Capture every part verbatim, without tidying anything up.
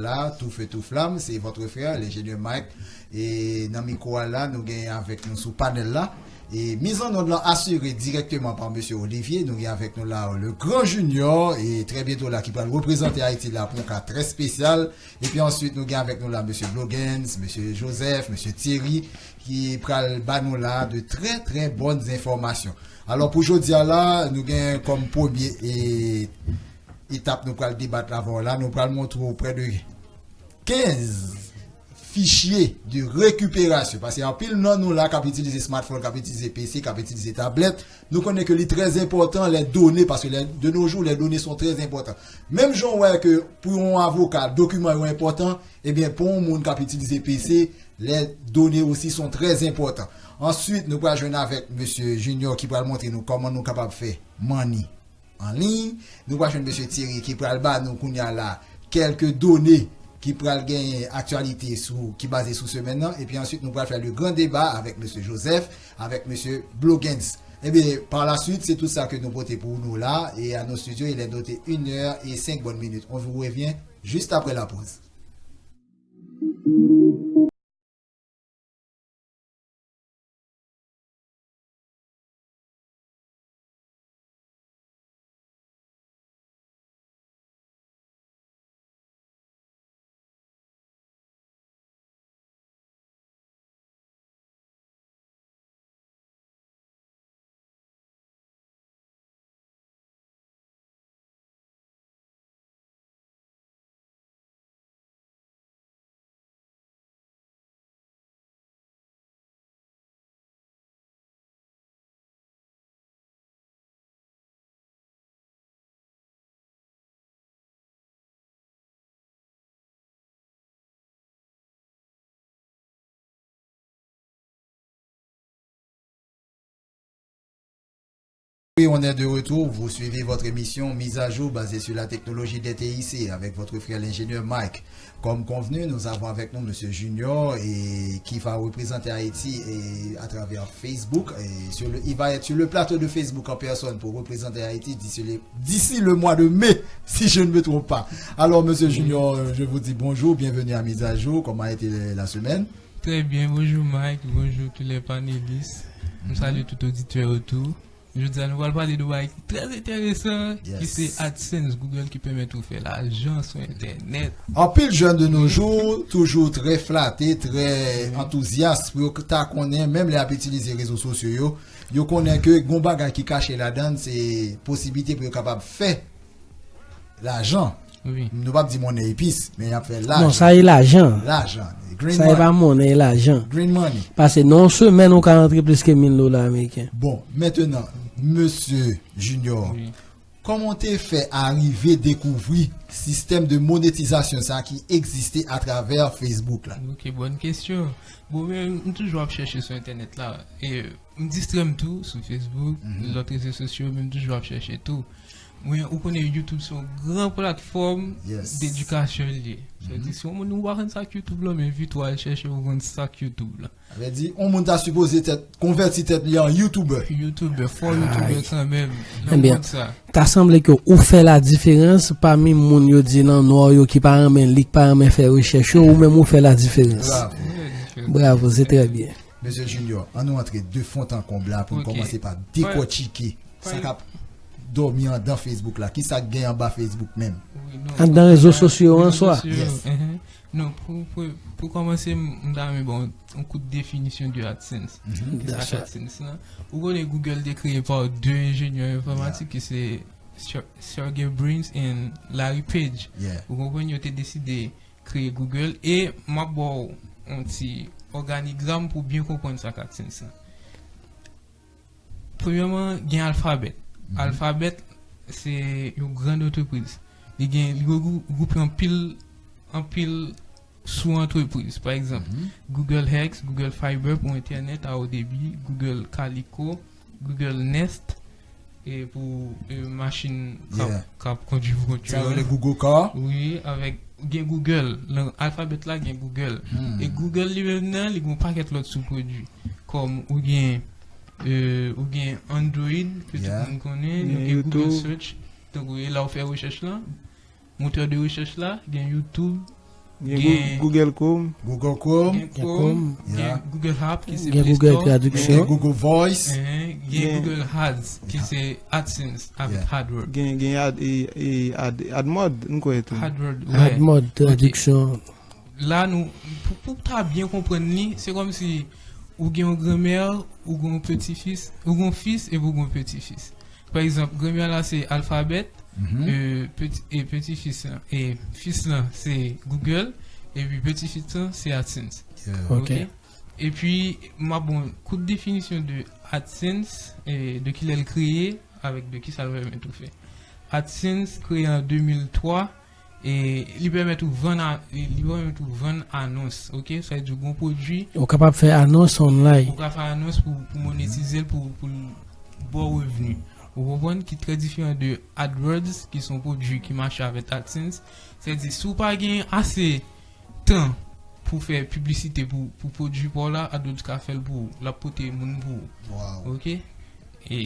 la, tou feu tou flamme, c'est votre frère, l'ingénieur Mike. E nan mikwo a la, nou gen avèk nou sou panèl la. E mise en onde lan asire dirèkteman pa mesye Olivier. Nou gen avèk nou la le grand Junior, e trè byento la, ki pral reprezante Ayiti la pou yon ka trè espesyal. Epi answit, nou gen avèk nou la mesye Blogens, mesye Joseph, mesye Thierry, ki pral ba nou la de trè, trè bòn enfòmasyon. Alò, pou jodi a la, nou gen kòm premye e, etap nou pral debat la avè w la, nou pral montre w prè de kenz fichye de rekiperasyon. Paske anpil nan nou la k ap itilize smartphone, k ap itilize P C, k ap itilize tablèt, nou konnen ke li trè enpòtan lè done, paske lè, de nos jours, les données sont très importantes. Menm jan w wè ke pou yon avoka, dokiman yo enpòtan, ebyen, pou yon moun k ap itilize P C, les données aussi sont très importantes. Answit, nou pral jwenn avèk mesye Junior ki pral montre nou kòman nou kapab fè money an liy. Nou pral jwenn mesye Thierry ki pral ba nou kounye a la kèlke done ki pral genyen aktyalite sou, ki baze sou semèn nan. Epi answit, nou pral fè le grand débat avèk mesye Joseph, avèk mesye Blogens. Ebyen, par la suite, c'est tout ça que nou pote pou nou la. Et à nos studios, il est noté une heure et cinq bonnes minutes. On vous revient juste après la pause. Oui, on est de retour. Vous suivez votre émission Mise à jour basée sur la technologie D T I C avec votre frère l'ingénieur Mike. Comme convenu, nous avons avec nous monsieur Junior et qui va représenter Haïti et à travers Facebook. Et sur le, il va être sur le plateau de Facebook en personne pour représenter Haïti d'ici le, d'ici le mois de mai, si je ne me trompe pas. Alors, monsieur Junior, euh, je vous dis bonjour, bienvenue à Mise à jour. Comment a été la semaine? Très bien, bonjour Mike, bonjour tous les panélistes. M salye tout oditè yo tou. Jodi a nou pral pale de bagay ki trè enteresan, ki se AdSense, Google ki pèmèt ou fè lajan sou entènèt. Anpil jèn de nos jours, toujou trè flate, trè antouzyas pou yo ta konnen, menm lè y ap itilize rezo sosyo yo, yo konnen ke gon bagay ki kache ladan l, se posiblite pou yo kapab fè lajan. Wi. Nou p ap di monnen epis, men y ap fè lajan. Non, sa e lajan. Lajan. Green money. Sa e pa monnen, e lajan. Green money. Paske nan yon semèn, ou ka rantre plis ke mil dola ameriken. Bon, mentenan, mesye Junior, kòman w te fè arive dekouvri sistèm de monetizasyon sa ki egziste atravè Facebook la? Ok, bòn kesyon. Bon, men, m toujou ap chèche sou entènèt la. E m distrè m tou sou Facebook, lòt rezo sosyo, men m toujou ap chèche tou. Mwen, ou konnen YouTube se yon gran platfòm dedikasyon li ye. Sa vle di, si yon moun ou pa konn sa k YouTube la, men vit ou al chèche pou konn sa k YouTube la. Sa vle di, yon moun ta sipoze tèt, konvèti tèt li an YouTuber. YouTuber, fò YouTuber kanmenm, nan mond sa. Ta sanble ke ou fè la diferans pami moun yo di nan nò yo ki pa renmen li, ki pa renmen fè rechèch yo, ou menm ou fè la diferans. Bravo. Bravo, se trè byen. Mesye Junior, ann nou antre de fon an konb la pou n kòmanse pa dekòtike sa k ap dòmi anndan Facebook la. Kisa k gen anba Facebook menm? Anndan rezo sosyo an swa? Yes. Non, pou, pou, pou kòmanse, m, m ta renmen ba w yon kout definisyon de AdSense. Kisa k AdSense lan? Ou konnen Google te kreye pa de enjenyè enfòmatik ki se Ser-, Sergey Brin and Larry Page. Ou konprann, yo te deside kreye Google. E m ap ba w yon ti òganigram pou w byen konprann sa k AdSense lan. Premyèman, gen Alphabet. Alphabet, se yon gran antrepriz. Li gen, li regou-, regwoupe anpil, anpil sou antrepriz. Pa egzanp, Google Hex, Google Fiber pou entènèt a wo debi, Google Calico, Google Nest, e pou, e, machin k ap, k ap kondui vwatè. Sa yo rele Google Car? Wi, avèk, gen Google. Nan Alphabet la, gen Google. E Google li menm nan, li gen yon pakèt lòt sou pwodui. Kòm ou gen, e, ou gen Android, ke tout moun konnen, nou gen Google Search. Tankou e la w fè rechèch lan, motè de rechèch la, gen YouTube, Gen Goo- Google Chrome. Google Chrome. Gen Chrome, gen Google App ki se Play Store. Gen Google Voice. Gen Google Ads ki se AdSense avèk AdWords. Gen gen ad e, e ad AdMob, m kwè tou. AdWords, wi. AdMob, tradiksyon. La nou pou pou ta byen konprann li, se kòmsi ou gen yon granmè, ou gen yon peti fis, ou gen yon fis epi ou gen yon peti fis. Pa egzanp, granmè la se alfabèt, e peti e peti fis lan, e fis lan se Google, epi peti fis lan se AdSense. Ok. Epi m ap bon kout definisyon de AdSense, e de kilè l kreye, avèk de kisa l pèmèt ou fè. AdSense kreye an de mil twa, e li pèmèt ou vann a- li pèmèt ou vann anons, ok? Sa vle di ou gen yon pwodui. Ou kapab fè anons online. Ou ka fè anons pou pou monetize l, pou pou l ba w revni. Ou konprann? Ki trè diferan de AdWords, ki se yon pwodui ki mache avèk AdSense. Sa vle di si w pa gen ase tan pou fè piblisite pou pou pwodui pa w la, AdWords ka fè l pou ou. L ap pote moun pou ou. Ok? E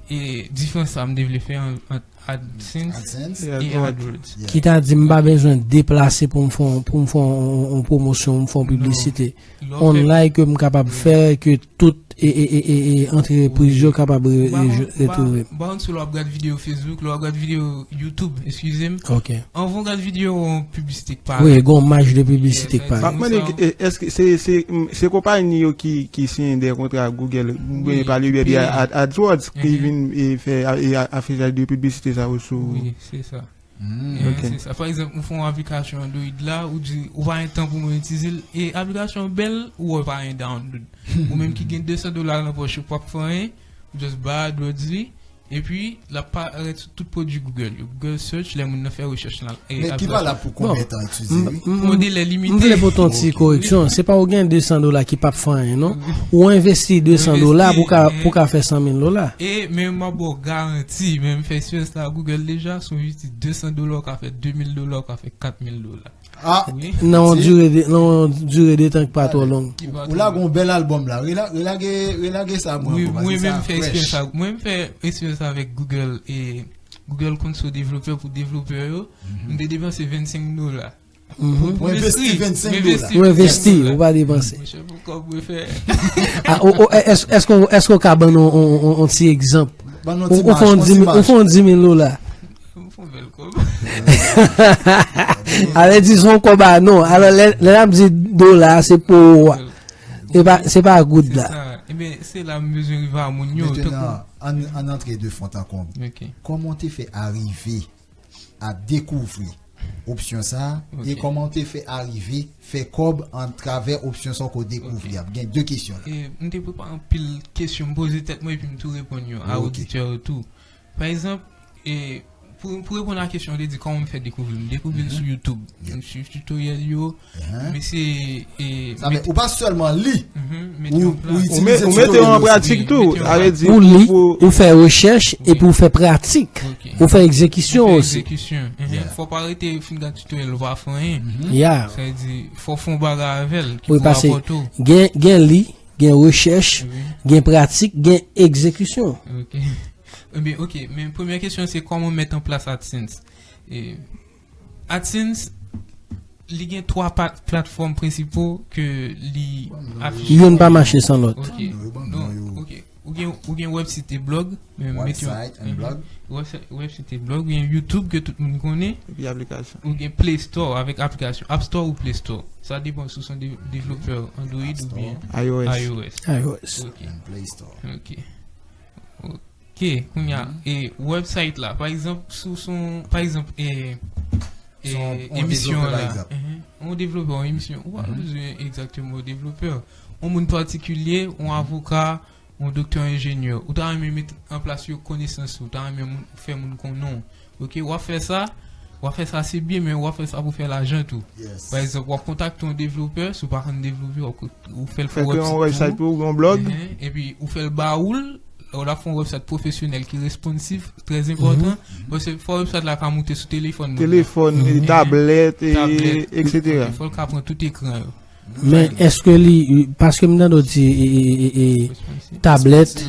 e diferans sa m te vle fè an- ant AdSense e AdWords. Ki ta di m pa bezwen deplase pou m fè yon- pou m fè yon- yon pwomosyon, m fè yon piblisite. Online ke m kapab fè, ke tout e e e e e antrepriz yo kapab re- retwouve m. Ba yon sou lè w ap gad videyo Facebook, lè w ap gad videyo YouTube, eskize m. Ok. Anvan w gad videyo, yon piblisite k parèt. Wi, gen yon maj de piblisite k parèt. M ap mande, èske se se se konpayi yo ki ki siyen de kontra ak Google, oubyen pa le byen AdWords ki vin e fè e afichaj de piblisite sa yo sou. Wi, se sa. Se sa. Pa egzanp, ou fè yon aplikasyon Android la, ou di ou pa gen tan pou monetize l, e aplikasyon bèl, ou wè pa gen download. Ou menm ki gen de san dola nan pòch ou, p ap fè anyen, ou just ba AdWords li, epi l ap parèt sou tout pwodui Google yo. Google Search, lè moun nan fè rechèch lan. Men ki valab pou konbyen tan itilize li? Pou yon delè limite. M vle pote yon ti koreksyon. Se pa ou gen de san dola ki p ap fè anyen, non. Ou envesti de san dola pou ka pou ka fè san mil dola. E men m ap ba w garanti, men m fè eksperyans la Google deja, si w envesti de san dola, w ka fè de mil dola, w ka fè kat mil dola. Ah, nan yon dire de, nan yon dire de tan ki pa twò long. Ou lage yon bèl albòm la. Rela- Relage relage sa mwen. Wi, mwen menm fè eksperyans sa. Mwen m fè eksperyans avèk Google e Google Console Developer pou devlopè yo. M te depanse vennsenk dola. Ou envesti vennsenk dola. Ou envesti, ou pa depanse. Monchè, pou kòb mwen fè. Èske ou ka ban nou yon ti egzanp? Ou fè yon di mil dola. M fè yon bèl kòb. Alè di se yon kòb a non. Alò lè lè n ap di dola, se pou ou a. Se pa se pa goud la. Ebyen, se la m bezwen rive a moun yo. Mentnan, ann antre de fwon ankò. Kòman w te fè arive a dekouvri opsyon sa a, e kòman w te fè arive fè kòb atravè opsyon sa w ko dekouvri a? Gen de kesyon la. E, m te prepare anpil kesyon, m poze tèt mwen epi m tou reponn yo a oditè yo tou. Pa egzanp, e, pou, pou reponn a kesyon, w te di kòman m fè dekouvri l. M dekouvri l sou YouTube. M swiv tutoriel yo, m eseye, e, sa fè ou pa sèlman li, ou itilize tutoriel yo tou. Ou li, ou fè rechèch, epi ou fè pratik. Ou fè egzekisyon osi. Fò w pa rete fin gad tutoriel, ou pa fè anyen. Sa vle di, fò w fè yon bagay avè l ki pou rapòte w. Gen, gen li, gen rechèch, gen pratik, gen egzekisyon. Ebyen, ok, men premyè kesyon se kòman w met an plas AdSense. E, AdSense, li gen twa pa- platfòm prensipo ke li afiche. Youn pa mache san lòt. Ok. Donk, ok. Ou gen, ou gen website e blog, men mete yon website, website e blog, ou gen YouTube ke tout moun konnen. Epi aplikasyon. Ou gen Play Store avèk aplikasyon. App Store ou Play Store. Sa depann si w se yon de- devlopè Android oubyen iOS. iOS. Ok. Play Store. Ok. Ok, kounye a, e website la, pa egzanp, si w se yon, pa egzap, e, e, emisyon an la. Yon devlopè, yon emisyon, ou pa bezwen egzakteman yon devlopè. Yon moun patikilye, yon avoka, yon doktè, yon enjenyè. Ou ta renmen met an plas yo konesans ou, ou ta renmen moun, fè moun konnen w. Ok, w ap fè sa, w ap fè sa se byen, men w ap fè sa pou fè lajan tou. Pa egzanp, w ap kontakte yon devlopè, si w pa konn devlope, w ap ou fè l fè yon website pou ou, yon blog. Epi ou fè l ba ou l, ou l ap fè yon website pwofesyonèl ki responsive, trè enpòtan, paske fò website la ka moute sou telefòn moun nan. Telefòn, tablèt, etsetera. Fò l ka pran tout ekran yo. Men èske li, paske m tande w di, e, e, e, e, tablèt,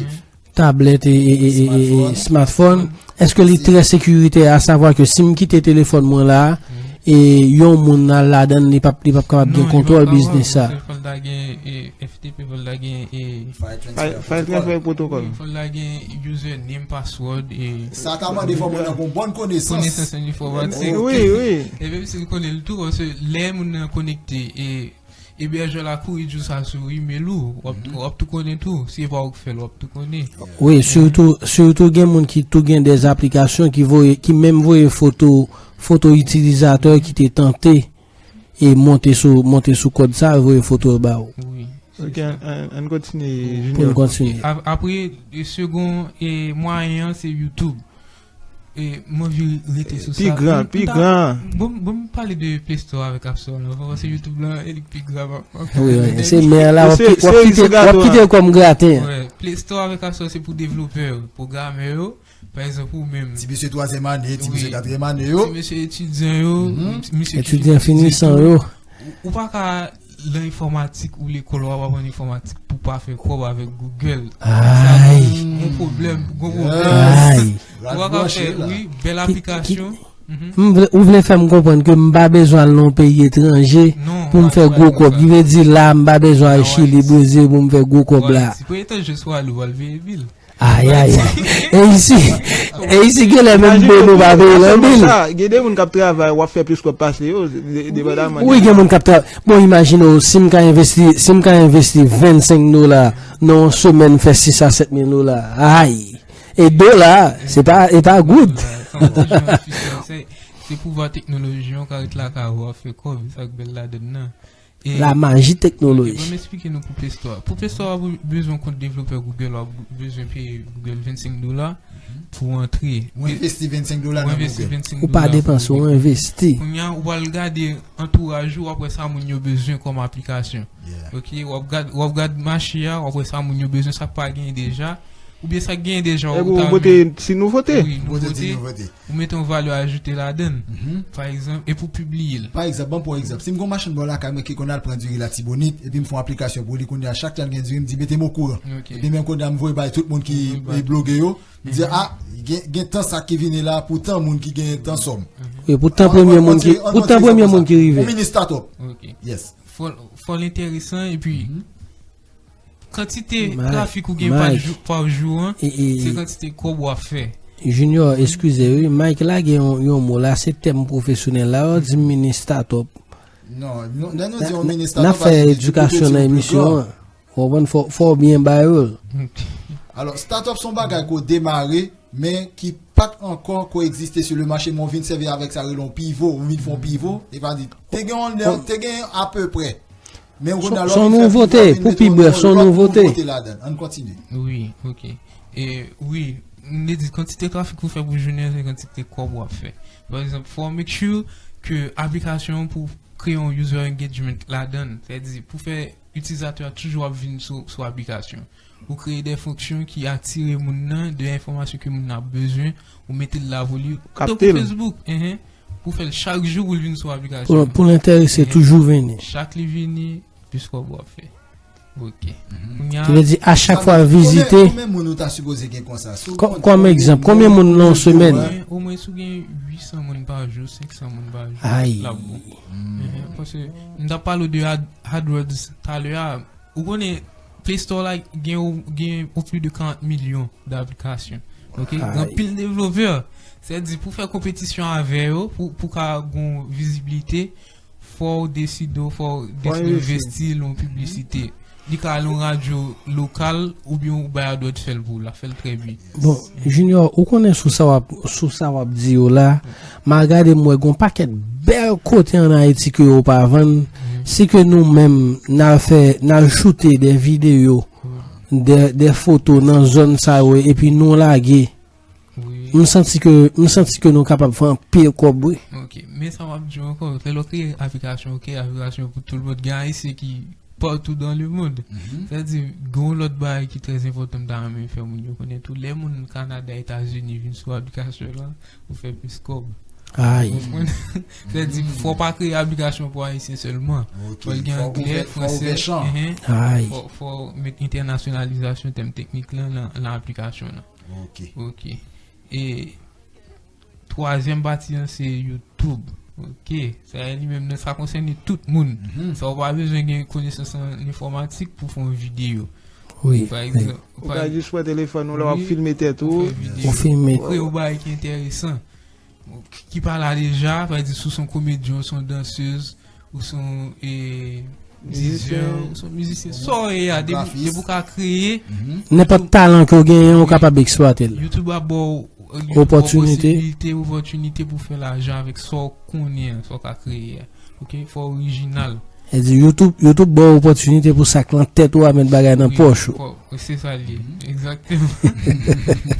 tablèt e, e, e, e, e smartphone, èske li trè sekiritè, a savwa ke si m kite telefòn mwen la, e yon moun al ladan l, li p ap, li p ap kapab gen kontwòl biznis sa. Fò l ta gen e, F T P, fò l ta gen e, file transfer protocol. Fò l ta gen username, password e. Sa ta mande fò moun nan gon bòn konesans. Konesans an enfòmatik. Wi, wi. E menm si l konnen l tou, paske lè moun nan konekte e ebèjè la kouri di w sa sou email ou, w ap, w ap tou konnen tou. Si e pa ou k fè l, w ap tou konnen. Wi, sitou, sitou gen moun ki tou gen de aplikasyon ki voye, ki menm voye foto, foto itilizatè ki te tante e monte sou, monte sou kòd sa, voye foto yo ba ou. Wi. Ok, an, an, an kontinye, Junior. Pou n kontinye. Ap-, apre, e, segon e mwayen an, se YouTube. E, m anvi rete sou sa. Pi gran, pi gran. Bon, bon, m pale de Play Store avèk App Store la, paske YouTube la, e li k pi gran. Wi, wi, se men la, w ap kite, w ap kite kòm graten. Wi, Play Store avèk App Store, se pou devlopè yo, pwogamè yo. Pa egzanp, ou menm. Ti mesye twazyèm ane, ti mesye katriyèm ane yo. Ti mesye etidyan yo, mesye ki fin etidye tou. Ou, ou pa ka nan enfòmatik ou lekòl, w ap aprann enfòmatik pou pa fè kòb avèk Google. Sa gon pwoblèm, gon pwoblèm. Ou pa ka fè, wi, bèl aplikasyon. M vle, ou vle fè m konprann ke m pa bezwen al nan yon peyi etranje pou m fè gwo kòb. Ki vle di la, m pa bezwen al Chili, Brezil pou m fè gwo kòb la. Si pou etranje sou ale, w al veye bil. Ay, ay, ay. E isi, e isi, genlè menm Beno pa peye nan bil. Gen de moun k ap travay, w ap fè plis kòb pase yo, depandaman de. Wi, gen moun k ap travay. Bon, imajine w, si m ka envesti, si m ka envesti vennsenk dola nan yon semèn, fè sis a sèt mil dola. Ay! E dola, se pa, e pa goud. Se pouvwa teknoloji an, w ka ret lakay ou, w ap fè kòb, sa k bèl ladann nan. E, la maji teknoloji. Ok, ban m eksplike nou pou Play Store. Pou Play Store, w ap bezwen kont devlopè Google, w ap bezwen peye Google vennsenk dola pou antre. Ou envesti vennsenk dola nan Google. Ou pa depanse, ou envesti. Kounye a, ou pral gade antouraj ou, w ap wè sa moun yo bezwen kòm aplikasyon. Ok, w ap gad, w ap gad mache a, w ap wè sa moun yo bezwen, sa k pa genyen deja. Oubyen sa k genyen deja, ou ta renmen. Ou pote ti nouvote. Wi, nouvote. Ou mete yon valè ajoute ladan l. Pa egzanp, e pou pibliye l. Pa egzanp, ban m pran yon egzanp. Si m gon machann bò lakay mwen ki konn al pran diri Latibonit, epi m fè yon aplikasyon pou li, kounye a chak tan l gen diri, m di, "Mete m okouran." Epi menm kounye a, m voye bay tout moun ki bloge yo. M di, "A, gen, gen tan sa ki vini la, pou tan moun ki gen tan sòm." Wi, pou tan premye moun ki, pou tan premye moun ki rive. Yon mini startup. Yes. Fò, fò l enteresan, epi kantite trafik ou gen pa jou, pa jou an, se kantite kòb w ap fè. Junior, eskize wi, Mike lage yon, yon mo la, se tèm pwofesyonèl la, yo di mini startup. Non, non, lè nou di yon mini startup, n ap fè edikasyon nan emisyon an. Ou konprann, fò, fò w byen ba yo l. Alò, startup se yon bagay ke w demare, men ki pa t ankò ko egziste sou le mache, men w vin sèvi avèk sa rele yon pivo, w vin fè yon pivo, e pa di, te gen yon, te gen apeprè. Men w konnen alò, se yon nouvote, pou pi brèf, se yon nouvote. Ann kontinye. Wi, ok. E, wi, m te di, kantite trafik ou fè pou jounen an, se kantite kòb w ap fè. Pa egzanp, fò w make sure ke aplikasyon an pou kreye yon user engagement ladan l. Sètadi, pou fè itilizatè a toujou ap vin sou, sou aplikasyon. Ou kreye de fonksyon ki atire moun nan, de enfòmasyon ke moun nan ap bezwen, ou mete l la pou li. Tankou Facebook, enhen. Pou fè l chak jou pou l vin sou aplikasyon. Pou, pou l enterese toujou vini. Chak li vini, plis kòb w ap fè. Ok. Kounye a, ki vle di, a chak fwa l vizite. Konbyen, konbyen moun ou ta sipoze gen konsa? Si w konn, kòm egzanp, konbyen moun nan yon semèn? Omwen, omwen si w gen uit san moun pa jou, senk san moun pa jou, l ap bon. Paske m t ap pale w de Ad-, AdWords talè a. Ou konnen Play Store la gen, gen plis de karant milyon de aplikasyon. Ok? Gen anpil devlopè. Sètadi pou fè konpetisyon avè yo, pou, pou ka gon vizibilite, fò w deside, fò w deside envesti nan yon piblisite. Li ka al yon radyo lokal oubyen w bay AdWords fè l pou w, l ap fè l trè byen. Bon, Junior, ou konnen sou sa w ap, sou sa w ap di yo la, m al gade m wè gon pakèt bèl kote ann Ayiti ke yo pa vann, si ke nou menm n al fè, n al choute de videyo, de, de foto nan zòn sa yo, epi nou lage. M santi ke, m santi ke nou kapab fè anpil kòb, wi. Ok, men sa m ap di w ankò, lè w kreye aplikasyon, ok, aplikasyon pou tout le monde, gen Ayisyen ki partout dans le monde. Sètadi, gen yon lòt bagay ki trè enpòtan m ta renmen fè moun yo konnen tou. Lè moun Kanada, Etazini vin sou aplikasyon la, ou fè plis kòb. Ay. Ou konprann? Sètadi, fò w pa kreye aplikasyon pou Ayisyen sèlman. Fò l gen anglè, fransè, fò, fò w met entènasyonalizasyon tèm teknik lan nan, nan aplikasyon lan. Ok. Ok. E twazyèm pati an, se YouTube. Ok, sa li menm nan sa konsène tout moun. Sa ou pa bezwen gen konesans an enfòmatik pou fè yon videyo. Wi. Pa egzanp, ou ka jis pran telefòn ou lè w ap filme tèt ou. Ou filme. Ou kreye yon bagay ki enteresan. Ki pa la deja, pa egzanp, si w se yon komedyen, ou se yon dansez, ou se yon e, dizè, ou se yon mizisyen. Sa w ye a, depi ou ka kreye. Nenpòt talan ke w genyen, ou kapab eksplwate l. YouTube ap ba w opòtinite, posibilite, opòtinite pou fè lajan avèk sa w konnen an, sa w ka kreye a. Ok, fò orijinal. E di YouTube, YouTube ba w opòtinite pou sa k nan tèt ou a met bagay nan pòch ou. Se sa l ye. Egzakteman.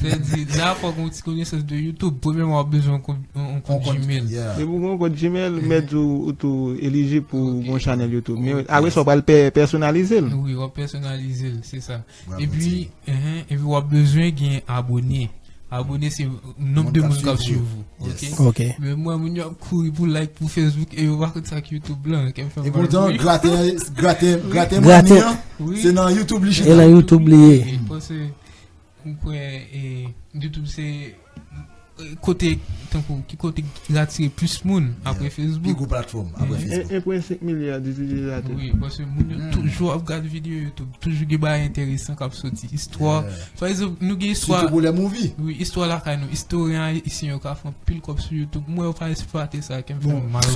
Sa di, la fò gen yon ti konesans de YouTube. Premyèman, w ap bezwen yon kont, yon kont Gmail. Depi w gen yon kont Gmail, mèt ou, ou tou elijib pou yon chanèl YouTube. Men apre sa, w pral pè-, pèsonalize l. Wi, w ap pèsonalize l, se sa. Epi, enhen, epi w ap bezwen gen abone. Abone se nonb de moun k ap swiv ou. Ok. Men mwen, moun yo ap kouri pou like, pou Facebook, e yo pa konn sa k YouTube lan. Kè m fè mal. Epoutan, graten, graten, graten manmi an, se nan YouTube li chita. E nan YouTube li ye. Wi, paske m kwè, e, YouTube se, e, kote, tankou, ki kote ki atire plis moun apre Facebook. Pi gwo platfòm apre Facebook. En pwen senk milya d itilizatè. Wi, paske moun yo toujou ap gade videyo YouTube, toujou gen bagay enteresan k ap soti. Istwa, pa egzanp, nou gen istwa. Sitou pou lè movie. Wi, istwa lakay nou. Istoryen ayisyen yo ka fè anpil kòb sou YouTube. Mwen, yo pa eksplwate sa, kè m fè mal.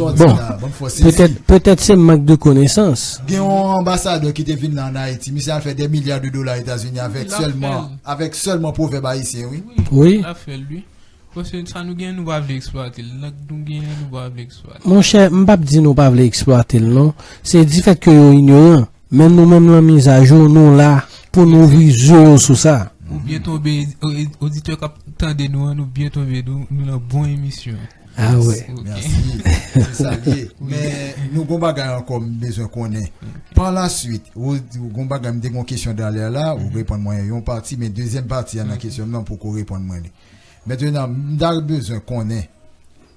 Bon, petèt, petèt se mank de konesans. Gen yon anbasadè ki te vin la ann Ayiti. Misye al fè dè milya de dola Etazini avèk sèlman, avèk sèlman pwovèb ayisyen, wi. Wi, l ap fè l, wi. Paske sa nou gen, nou pa vle eksplwate l. Lang nou gen, nou pa vle eksplwate l. Monchè, m p ap di nou pa vle eksplwate l, non. Se difèt ke yo inyoran. Men nou menm lan mizajou, nou la pou nou ouvri zye yo sou sa. Ou byen tonbe, o-, oditè k ap tande nou an, nou byen tonbe, nou, nou nan bon emisyon. Ah ouais. Ok. Mèsi. Se sa l ye. Men nou gon bagay ankò m bezwen konnen. Pa la swit, ou, ou gon bagay, m te gon kesyon talè la, ou reponn mwen yon pati, men dezyèm pati a nan kesyon m nan poko reponn mwen li. Mentnan, m ta bezwen konnen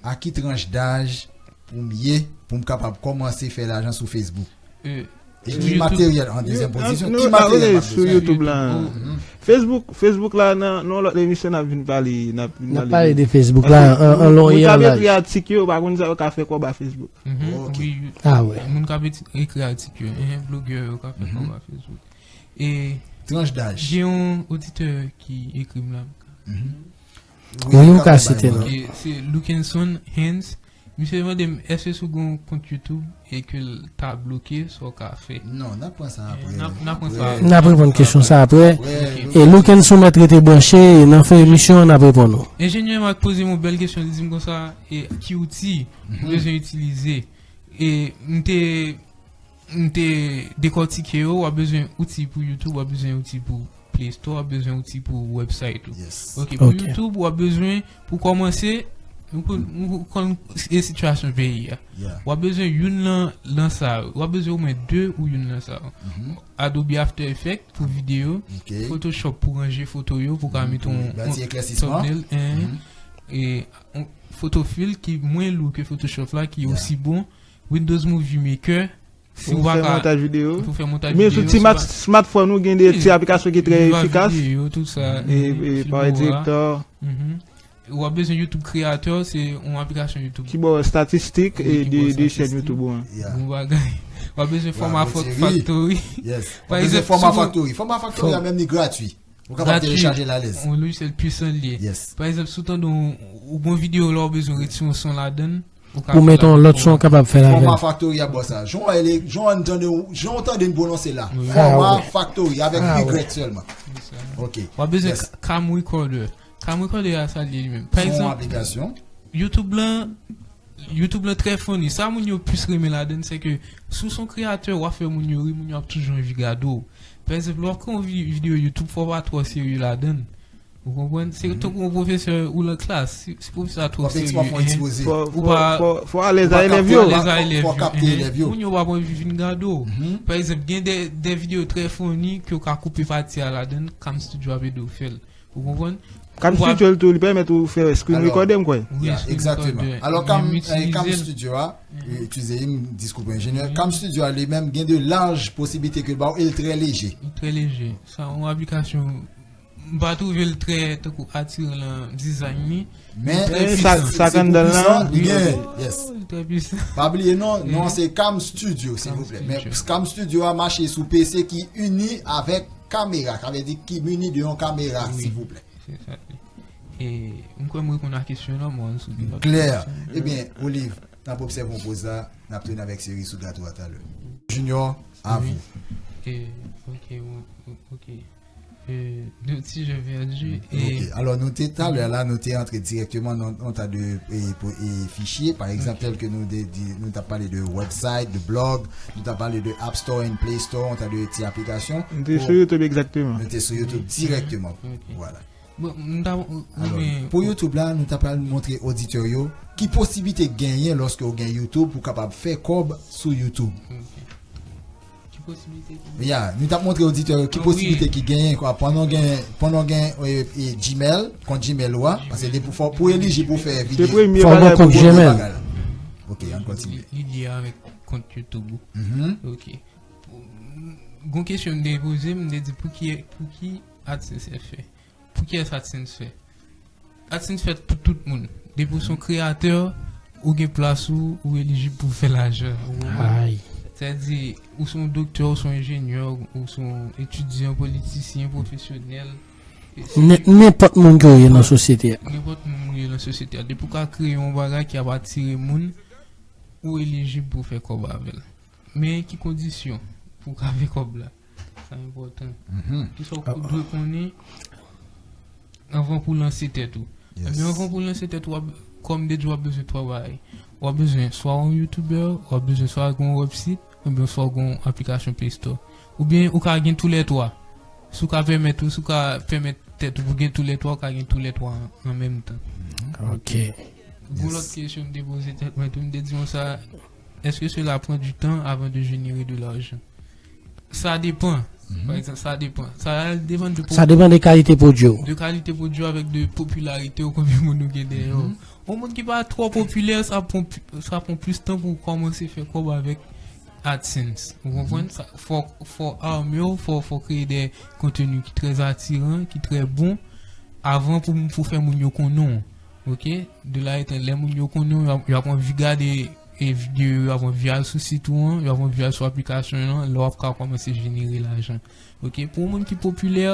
a ki tranch daj pou m ye, pou m kapab kòmanse fè lajan sou Facebook. E ki materyèl an dezyèm pozisyon, ki materyèl m ap bezwen? Sou YouTube la. Facebook, Facebook la, nan, nan lòt emisyon, n ap vin pale, n ap vin pale de Facebook la, an, an lon e an laj. Moun k ap ekri atik yo, pa konn sa yo ka fè kòb a Facebook. Ah ouais. Moun k ap eti-, ekri atik yo, enhen, blogè yo ka fè kòb a Facebook. E tranch daj. Gen yon oditè ki ekri m la. Wi, ou ka site non. Ok, se Lukenson Hans. Misye mande m, èske si w gen yon kont YouTube e ke l ta bloke, sa w ka fè? Non, n ap pran sa apre. N ap, n ap pran sa apre. N ap reponn kesyon sa apre. E Lukenson mèt rete branche, nan fen emisyon an, n ap reponn ou. Enjenyè Marc poze m yon bèl kesyon, li di m konsa, e ki outi ou bezwen itilize? E m te M te dekòtike yo, w ap bezwen outi pou YouTube, w ap bezwen outi pou Play Store, w ap bezwen outi pou website ou. Ok, pou YouTube, w ap bezwen, pou kòmanse, nou kon-, nou konn e sitiyasyon peyi a. W ap bezwen youn lan, lan sa yo. W ap bezwen omwen de ou youn lan sa yo. Adobe After Effects pou videyo, Photoshop pou ranje foto yo, pou ka mete yon, yon thumbnail, e yon Photofill ki mwen lou ke Photoshop la, ki osi bon, Windows Movie Maker, si w pa ka fè montaj videyo. Pou fè montaj videyo, men sou ti smartphone ou gen de ti aplikasyon ki trè efikas. Viva Video, tout sa, e, e Power Director. Ou ap bezwen YouTube Creator, se yon aplikasyon YouTube. Ki ba w estatistik e de, de chèn YouTube ou an. Bon bagay. W ap bezwen Format Factory. Pa egzanp, Format Factory. Format Factory a menm li gratui. Ou kapab telechaje l alèz. Yon lojisyèl pwisan li ye. Pa egzanp, si w tande yon, yon bon videyo la, ou bezwen retire yon son ladan l, pou mete yon lòt son, w kapab fè l avè l. Format Factory ap ba w sa. Jan w tande, jan w tande m pwononse la. Format Factory avèk Y sèlman. Ok. W ap bezwen cam recorder. Cam recorder a sa l ye li menm. Pa egzanp, YouTube lan, YouTube lan trè funny. Sa moun yo plis renmen ladan l, se ke si w se yon kreyatè, w ap fè moun yo ri, moun yo ap toujou anvi gade w. Pa egzanp, lè w ap kreye yon vi-, videyo YouTube, fò w pa twò serye ladan l. Ou konprann? Se tankou yon pwofesè ou lan klas. Si, si pwofesè a twò serye, fò, fò, fò, fò alèz a elèv yo. Fò kapte elèv yo. Moun yo p ap anvi vin gade w. Pa egzanp, gen de, de videyo trè funny ke w ka koupe pati a ladan l, Cam Studio ap ede w fè l. Ou konprann? Cam Studio tou, li pèmèt ou fè screen recording, m kwè. Wi, screen recording. Alò, Cam, eh, Cam Studio a, excusez, m diskoupe enjenyè. Cam Studio a li menm gen de laj posibilite ke l ba w e l trè leje. Li trè leje. Sa yon aplikasyon m pa twouve l trè tankou atiran nan dizayn li. Men trè sa, pisan. Sa k anndan l lan, Li gen, yes. Li trè pisan. Pa bliye non, non se Cam Studio, silvouplè. Men Studio. Cam Studio a mache sou P C ki ini avèk kamera, sa vle di ki mini de yon kamera, Wi. Silvouplè. Se sa. E m kwè m reponn a kesyon nan mwen sou Klè. Ebyen, Olive, n ap obsève yon poz la, n ap tounen avèk seri sou gato a talè. Junior, a Wi. Vous. E, ok, ou- ou- ok. E, de ti je pèdi. E, Ok, alò nou te talè la, nou te antre dirèkteman nan nan ta de e, po- e, fichye, pa egzanp, tel ke nou te di, nou t ap pale de website, de blog, nou t ap pale de App Store and Play Store, yon ta de ti aplikasyon. Nou te sou YouTube egzakteman. Nou te sou YouTube dirèkteman. Ok. Vwala. Bon, m ta ou- ou Alò, byen- pou YouTube la, nou ta pral montre oditè yo ki posiblite genyen lòske ou gen YouTube pou kapab fè kòb sou YouTube. Ok. Ki posiblite ki Ya, nou t ap montre oditè yo ki Ah, posiblite wi. Ki genyen kwa, pandan w gen pandan w gen e, e, Gmail, kont Gmail ou a, paske depi fò pou elijib pou fè Se videyo. premye Fò w bagay gen kont pou- Gmail. Bagay la. Ok, ann kontinye. Li- li lye avèk kont YouTube ou. Mhm. Ok. Pou- Gon kesyon m te poze, m te di pou ki pou ki AdSense fè? Pou ki AdSense fè? AdSense fèt pou tout moun. Depi w se yon kreyatè, ou gen plas ou, ou elijib pou fè lajan. Ou konprann? Ay. Sa vle di, ou se yon doktè, ou se yon enjenyè, ou se yon etidyan, politisyen, pwofesyonèl. E se Nen- Nenpòt moun ke w ye nan sosyete a. Nenpòt moun ou ye nan sosyete a. Depi w ka kreye yon bagay ki ap atire moun, ou elijib pou fè kòb avè l. Men ki kondisyon pou w ka fè kòb la? Sa enpòtan. Mhm. Kisa w dwe konnen anvan pou w lanse tèt ou? Yes. Men anvan pou w lanse tèt ou, w ap- kòm de di w ap bezwen twa bagay. W ap bezwen swa yon YouTuber, w ap bezwen swa yon website, oubyen swa yon aplikasyon Play Store. Oubyen ou ka gen toulètwa. Si w ka pèmèt ou, si w ka pèmèt tèt ou pou gen toulètwa, ou ka gen toulètwa an, an menm tan. Ok. Gon lòt kesyon m te poze tèt mwen tou, m te di konsa, est-ce que cela prend du temps avant de générer de l'argent? Sa depan. Pa egzanp, sa depan. Sa depan de Sa depan de kalite pwodui w. De kalite pwodui avèk de popilarite ou konbyen moun ou gen dèyè w. Yon moun ki pa twò popilè, sa pran pli- sa pran plis tan pou w kòmanse fè kòb avèk AdSense. Ou konprann? Sa- Fò fò ame w, fò fò kreye de konteni ki trè atiran, ki trè bon avan pou pou fè moun yo konnen w. Ok? De la etan lè moun yo konnen w, y ap- y ap anvi gade e videyo, y ap anvi al sou sit ou an, y ap anvi al sou aplikasyon an, lè w ap ka kòmanse jenere lajan. Ok? Pou yon moun ki popilè,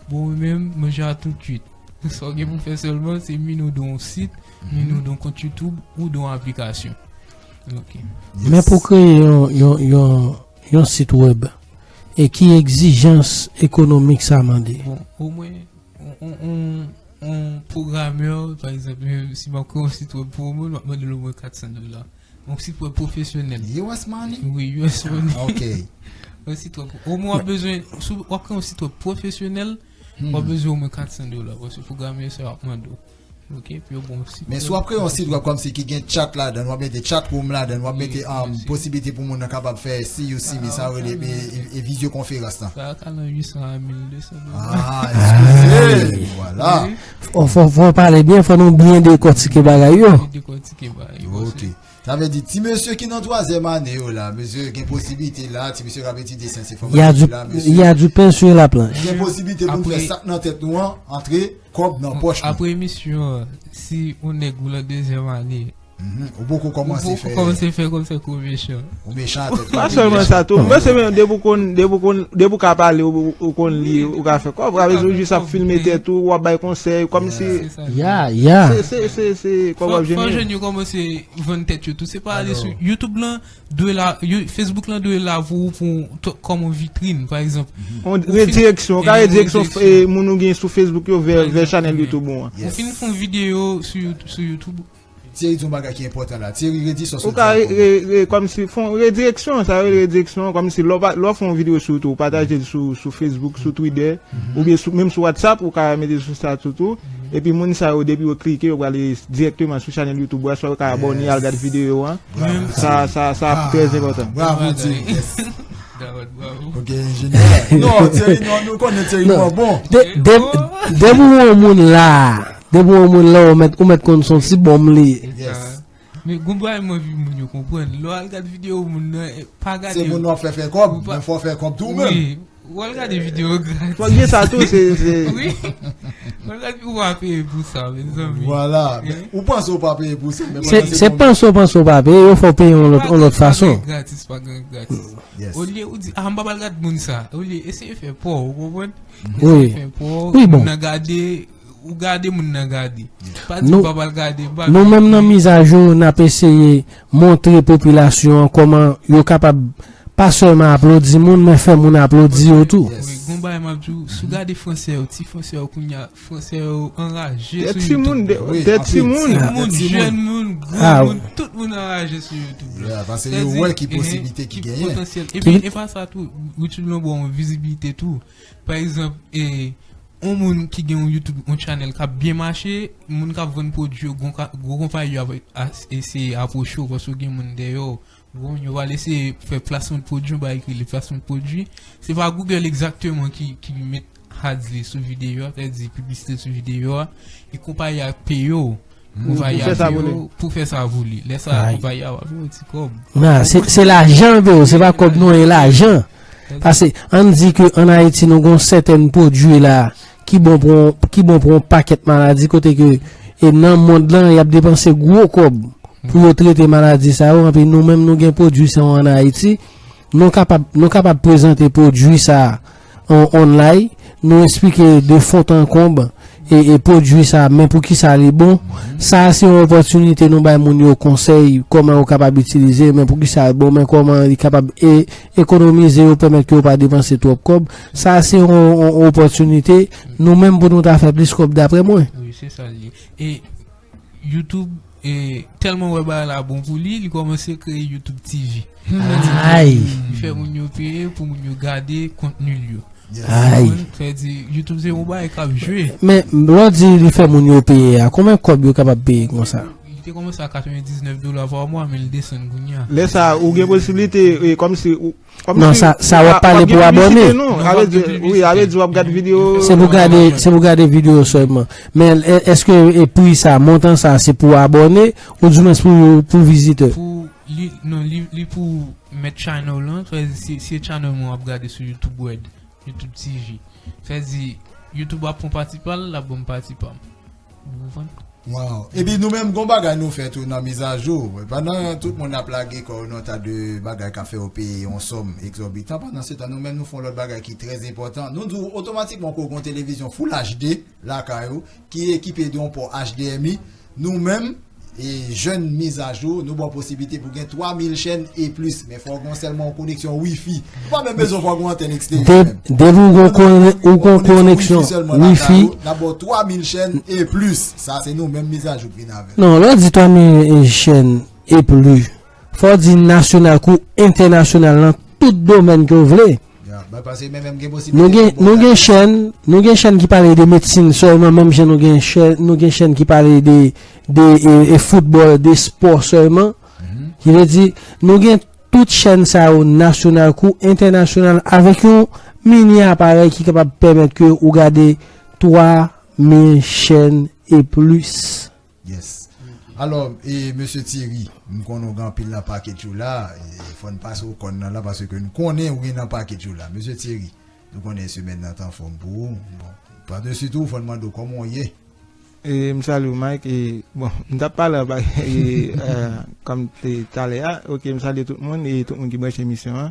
bon, mwen menm, mwen ja tousuit. Sa w gen pou fè sèlman, se mini w de yon sit, mini w de yon kont YouTube ou de yon aplikasyon. Ok. Men pou kreye yon, yon, yon, yon sit web, e ki egzijans ekonomik sa mande? Bon, omwen, on, on, on, on pwogramè, pa egzanp, si m ap kreye yon sit web pou yon moun, m ap mande l omwen kat san dola. Yon sit web pwofesyonèl. U S money? Wi, U S money. Ok. Yon sit web. Omwen w ap bezwen, si w ap kreye yon sit web pwofesyonèl, w ap bezwen omwen kat san dola. Paske pwogramè sa yo ap mande w. Ok, pou yo bon sit. Men si w ap kreye yon sit web kòmsi ki gen chat ladan, w ap mete chat room ladan, w ap mete um, posiblite pou moun nan kapab fè si yo si mi sa rele e, e, e vizyokonferans lan. Sa ka nan uit san a mil de san dola. Ah, eskize. Vwala. Fò, fò, fò pale byen, fò nou byen dekòtike bagay yo. Dekòtike bagay yo. Ok. Sa vle di ti mesye ki nan twazyèm ane yo la, mesye gen posiblite la, ti mesye k ap etidye syans Il y a du, enfòmatik la, il y a mesye du pain sur la planche. gen posiblite pou l fè Apre- sa k nan tèt nou an antre kòb nan pòch nou. Apre emisyon an, si yon nèg ou nan dezyèm ane, Mhm. Ou poko kòmanse ou fè kòmanse fè kòmsa kou mechan. Ou mechan tèt. Pa sèlman sa tou. Mwen se men depi w konn depi w konn depi w ka pale ou, ou konn li, ou ka fè kòb. Ou ka bezwen jis ap filme tèt ou, w ap bay konsèy, kòmsi Se sa. Ya, ya. se se se se kòb w Fò ap fò jene. Jèn yo kòmanse vann tèt yo tou. Se pa ale Alò. Sou YouTube lan, dwe la, yo- Facebook lan dwe la pou pou to- kòm yon vitrin, pa egzanp. On redireksyon, ou ka Eh, redireksyon redireksyon. E, moun ou gen sou Facebook yo vè vè chanèl Exactement. YouTube ou an. Ou fin fè yon videyo sou YouTube, sou YouTube. Thierry di yon bagay ki enpòtan la. Thierry redi sa Ou ka re- re- re- kòmsi fè yon redireksyon, sa yo rele redireksyon, kòmsi lè w pa- lè w fè yon videyo sou YouTube, ou pataje l sou sou Facebook, sou Twitter, oubyen sou menm sou WhatsApp, ou ka mete sou sa tou tou. Epi moun sa yo depi yo klike, yo prale dirèkteman sou chanèl YouTube ou a, swa yo ka abòne al gade videyo an. Sa sa sa trè enpòtan. Bravo Thierry. Yes. Dawad, bravo. Ok, enjenyè. Non, Thierry, non, nou konnen Thierry mwen bon. De- de- Depi w yon moun la, depi w yon moun la, ou mèt ou mèt konn se yon ti bòm li ye. Yes. Men gon bagay mwen anvi moun yo konprann. Lè w al gade videyo moun nan, eh, pa gade. Se moun w ap fè fè kòb, Ou pa- men fò w fè kòb tou menm. Wi. Ou al gade videyo gratis. Fòk gen sa tou, se, se Wi. Ou al gade, ou pa peye pou sa, mezanmi. Vwala. Ou panse ou pa peye pou sa, men Se pandan se se tan, panse w panse w pa peye, yo fè w peye yon lòt, yon lòt fason. Gratis, pa gen gratis. Yes. Olye ou di, ah, m pa pral gade moun sa. Olye, eseye fè pa w, ou konprann? Wi. Fè pa w, Wi, bon. Moun nan gade, ou gade, moun nan gade. Pa di Nou- m pa pral gade, m pa Nou menm nan mizajou, n ap eseye montre popilasyon an kòman yo kapab pa sèlman aplodi moun, men fè moun aplodi yo tou. Wi, gon bagay m ap di w, si w gade fransè yo, ti fransè yo kounye a, fransè yo anraje sou YouTube. Timoun, timoun, jèn moun, gran moun, tout moun anraje sou YouTube. Yeah, paske yo wè ki posiblite ki genyen. Epi, e pa sa tou, YouTube lan ba w yon vizibilite tou. Pa egzanp, e, yon moun ki gen yon YouTube, yon channel k ap byen mache, moun k ap vann pwodui yo, gwo konpayi yo ap eseye apwoche w paske w gen moun dèyè w. Bon, yo pral eseye fè plasman de pwodui, yon bagay ki rele plasman de pwodui. Se pa Google egzakteman ki, ki met ads li sou videyo a, sètadi piblisite sou videyo a, e konpayi a peye w. Konpayi a peye w pou fè sa pou li. Lè sa a, konpayi a va peye w ti kòb. Nan, se, se lajan l peye w, se pa kòb non, e lajan. Paske, ann di ke ann Ayiti, nou gen yon sètèn pwodui la ki bon pou, ki bon pou yon pakèt maladi, kote ke, e nan mond lan, y ap depanse gwo kòb pou yo trete maladi sa yo, anpi nou menm nou gen pwodui sa yo ann Ayiti, nou kapab, nou kapab prezante pwodui sa a an online, nou esplike de fond en comble e, e pwodui sa a, men poukisa li bon. Sa a se yon opòtinite nou bay moun yo konsèy kòman yo kapab itilize, men poukisa l bon, men kòman li kapab e, ekonomize yo, pèmèt ke yo pa depanse twòp kòb. Sa a se yon, yon opòtinite nou menm pou nou ta fè plis kòb daprè mwen. Wi, se sa l ye. E YouTube, e, tèlman wè bagay la bon pou li, li kòmanse kreye YouTube TV. Ay! Li fè moun yo peye pou moun yo gade kontni l yo. Ay! Sa vle di, YouTube se yon bagay k ap jwe. Men, lè w di li fè moun yo peye a, konbyen kòb yo kapab peye konsa? Li te kòmanse a katrevendiznèf dola pa mwa, men li desann kounye a. Lè sa a, ou gen posiblite, e, kòmsi, ou, Non, sa, sa w ap pale pou abòne. Non, sa vle di, wi, sa vle di w ap gade videyo. Se pou gade, se pou gade videyo sèlman. Men èske e pri sa, montan sa, se pou abòne, oudimwens pou, pou vizitè? Pou, li, non, li, li pou mèt channel lan, se, se channel mwen w ap gade sou YouTube Red, YouTube TV. Sa vle di, YouTube ap pran pati pa l, l ap ban m pati pa m. Ou konprann? Waw. Epi nou menm gon bagay nou fè tou nan mizajou. Pandan tout moun ap lage kò yo nan ta de bagay k ap fè yo peye yon sòm egzòbitan, pandan se tan nou menm nou fè yon lòt bagay ki trè enpòtan. Nou di w otomatikman ke w gon televizyon Full HD lakay ou ki ekipe de yon pò HDMI. Nou menm, e jèn mizajou, nou ba w posiblite pou gen twa mil chèn e plis. Men fò w gon sèlman yon koneksyon wifi. Ou pa menm bezwen fò w gon antèn eksterye menm. Depi w gon koneksyon wifi. N ap ba w twa mil chèn e plis. Sa se nou menm mizajou k vin avè l. Non, lè w di twa mil chèn e plis, fò w di nasyonal kou entènasyonal nan tout domèn ke w vle. Nou gen, nou gen chèn, nou gen chèn ki pale de medsin sèlman, menm jan nou gen chèn, nou gen chèn ki pale de, de e, e foutbòl, de spò sèlman. Ki vle di, nou gen tout chèn sa yo nasyonal kou entènasyonal avèk yon mini aparèy ki kapab pèmèt ke ou gade twa mil chèn e plis. Yes. Alò, e mesye Thierry, m konnen w gen anpil nan package ou la, e fò n pase w kòn nan la paske n konnen w gen nan package ou la. Mesye Thierry, nou konnen semèn nan t anfòm pou ou. Bon, padesi tou, fò n mande w kòman w ye. E m salye w Mike, e bon, m t ap pale anba e, e kòm te talè a, oke, m salye tout moun e tout moun ki branche emisyon an.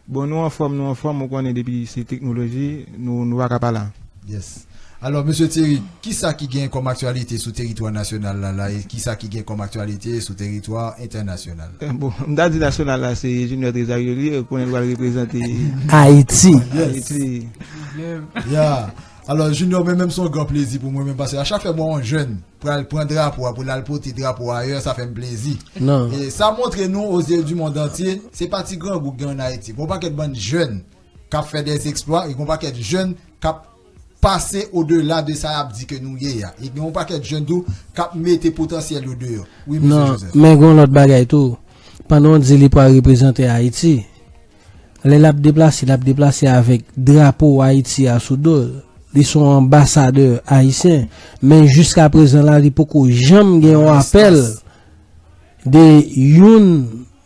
Bon, nou anfòm, nou anfòm, ou konnen depi se teknoloji, nou, nou pa ka pa la. Yes. Alò, mesye Thierry, kisa ki gen kòm aktyalite sou teritwa nasyonal la, la, e kisa ki gen kòm aktyalite sou teritwa entènasyonal? Bon, m ta di nasyonal la, se Junior Trezario li ye, ou konnen l pral reprezante Ayiti. Ayiti. Ya. Alò, Junior, men menm se yon gran plezi pou mwen menm, paske a chak fè m wè yon jèn pral pran drapo a pou l al pote drapo a ayè, sa fè m plezi. E sa montre nou, aux yeux du monde entier, se pa ti grangou k gen ann Ayiti. Gon pakèt bann jèn k ap fè dèzèksplwa, e gon pakèt jèn k ap pase odela de sa y ap di ke nou ye a. E gen yon pakèt jèn tou k ap mete potansyèl yo deyò. Wi, mesye Joseph. Non, men gon lòt bagay tou. Pandan w di li pral reprezante Ayiti, lè l ap deplase, l ap deplase avèk drapo Ayiti a sou do l. Li se yon anbasadè ayisyen. Men jiskaprezan la, li poko janm gen yon apèl de youn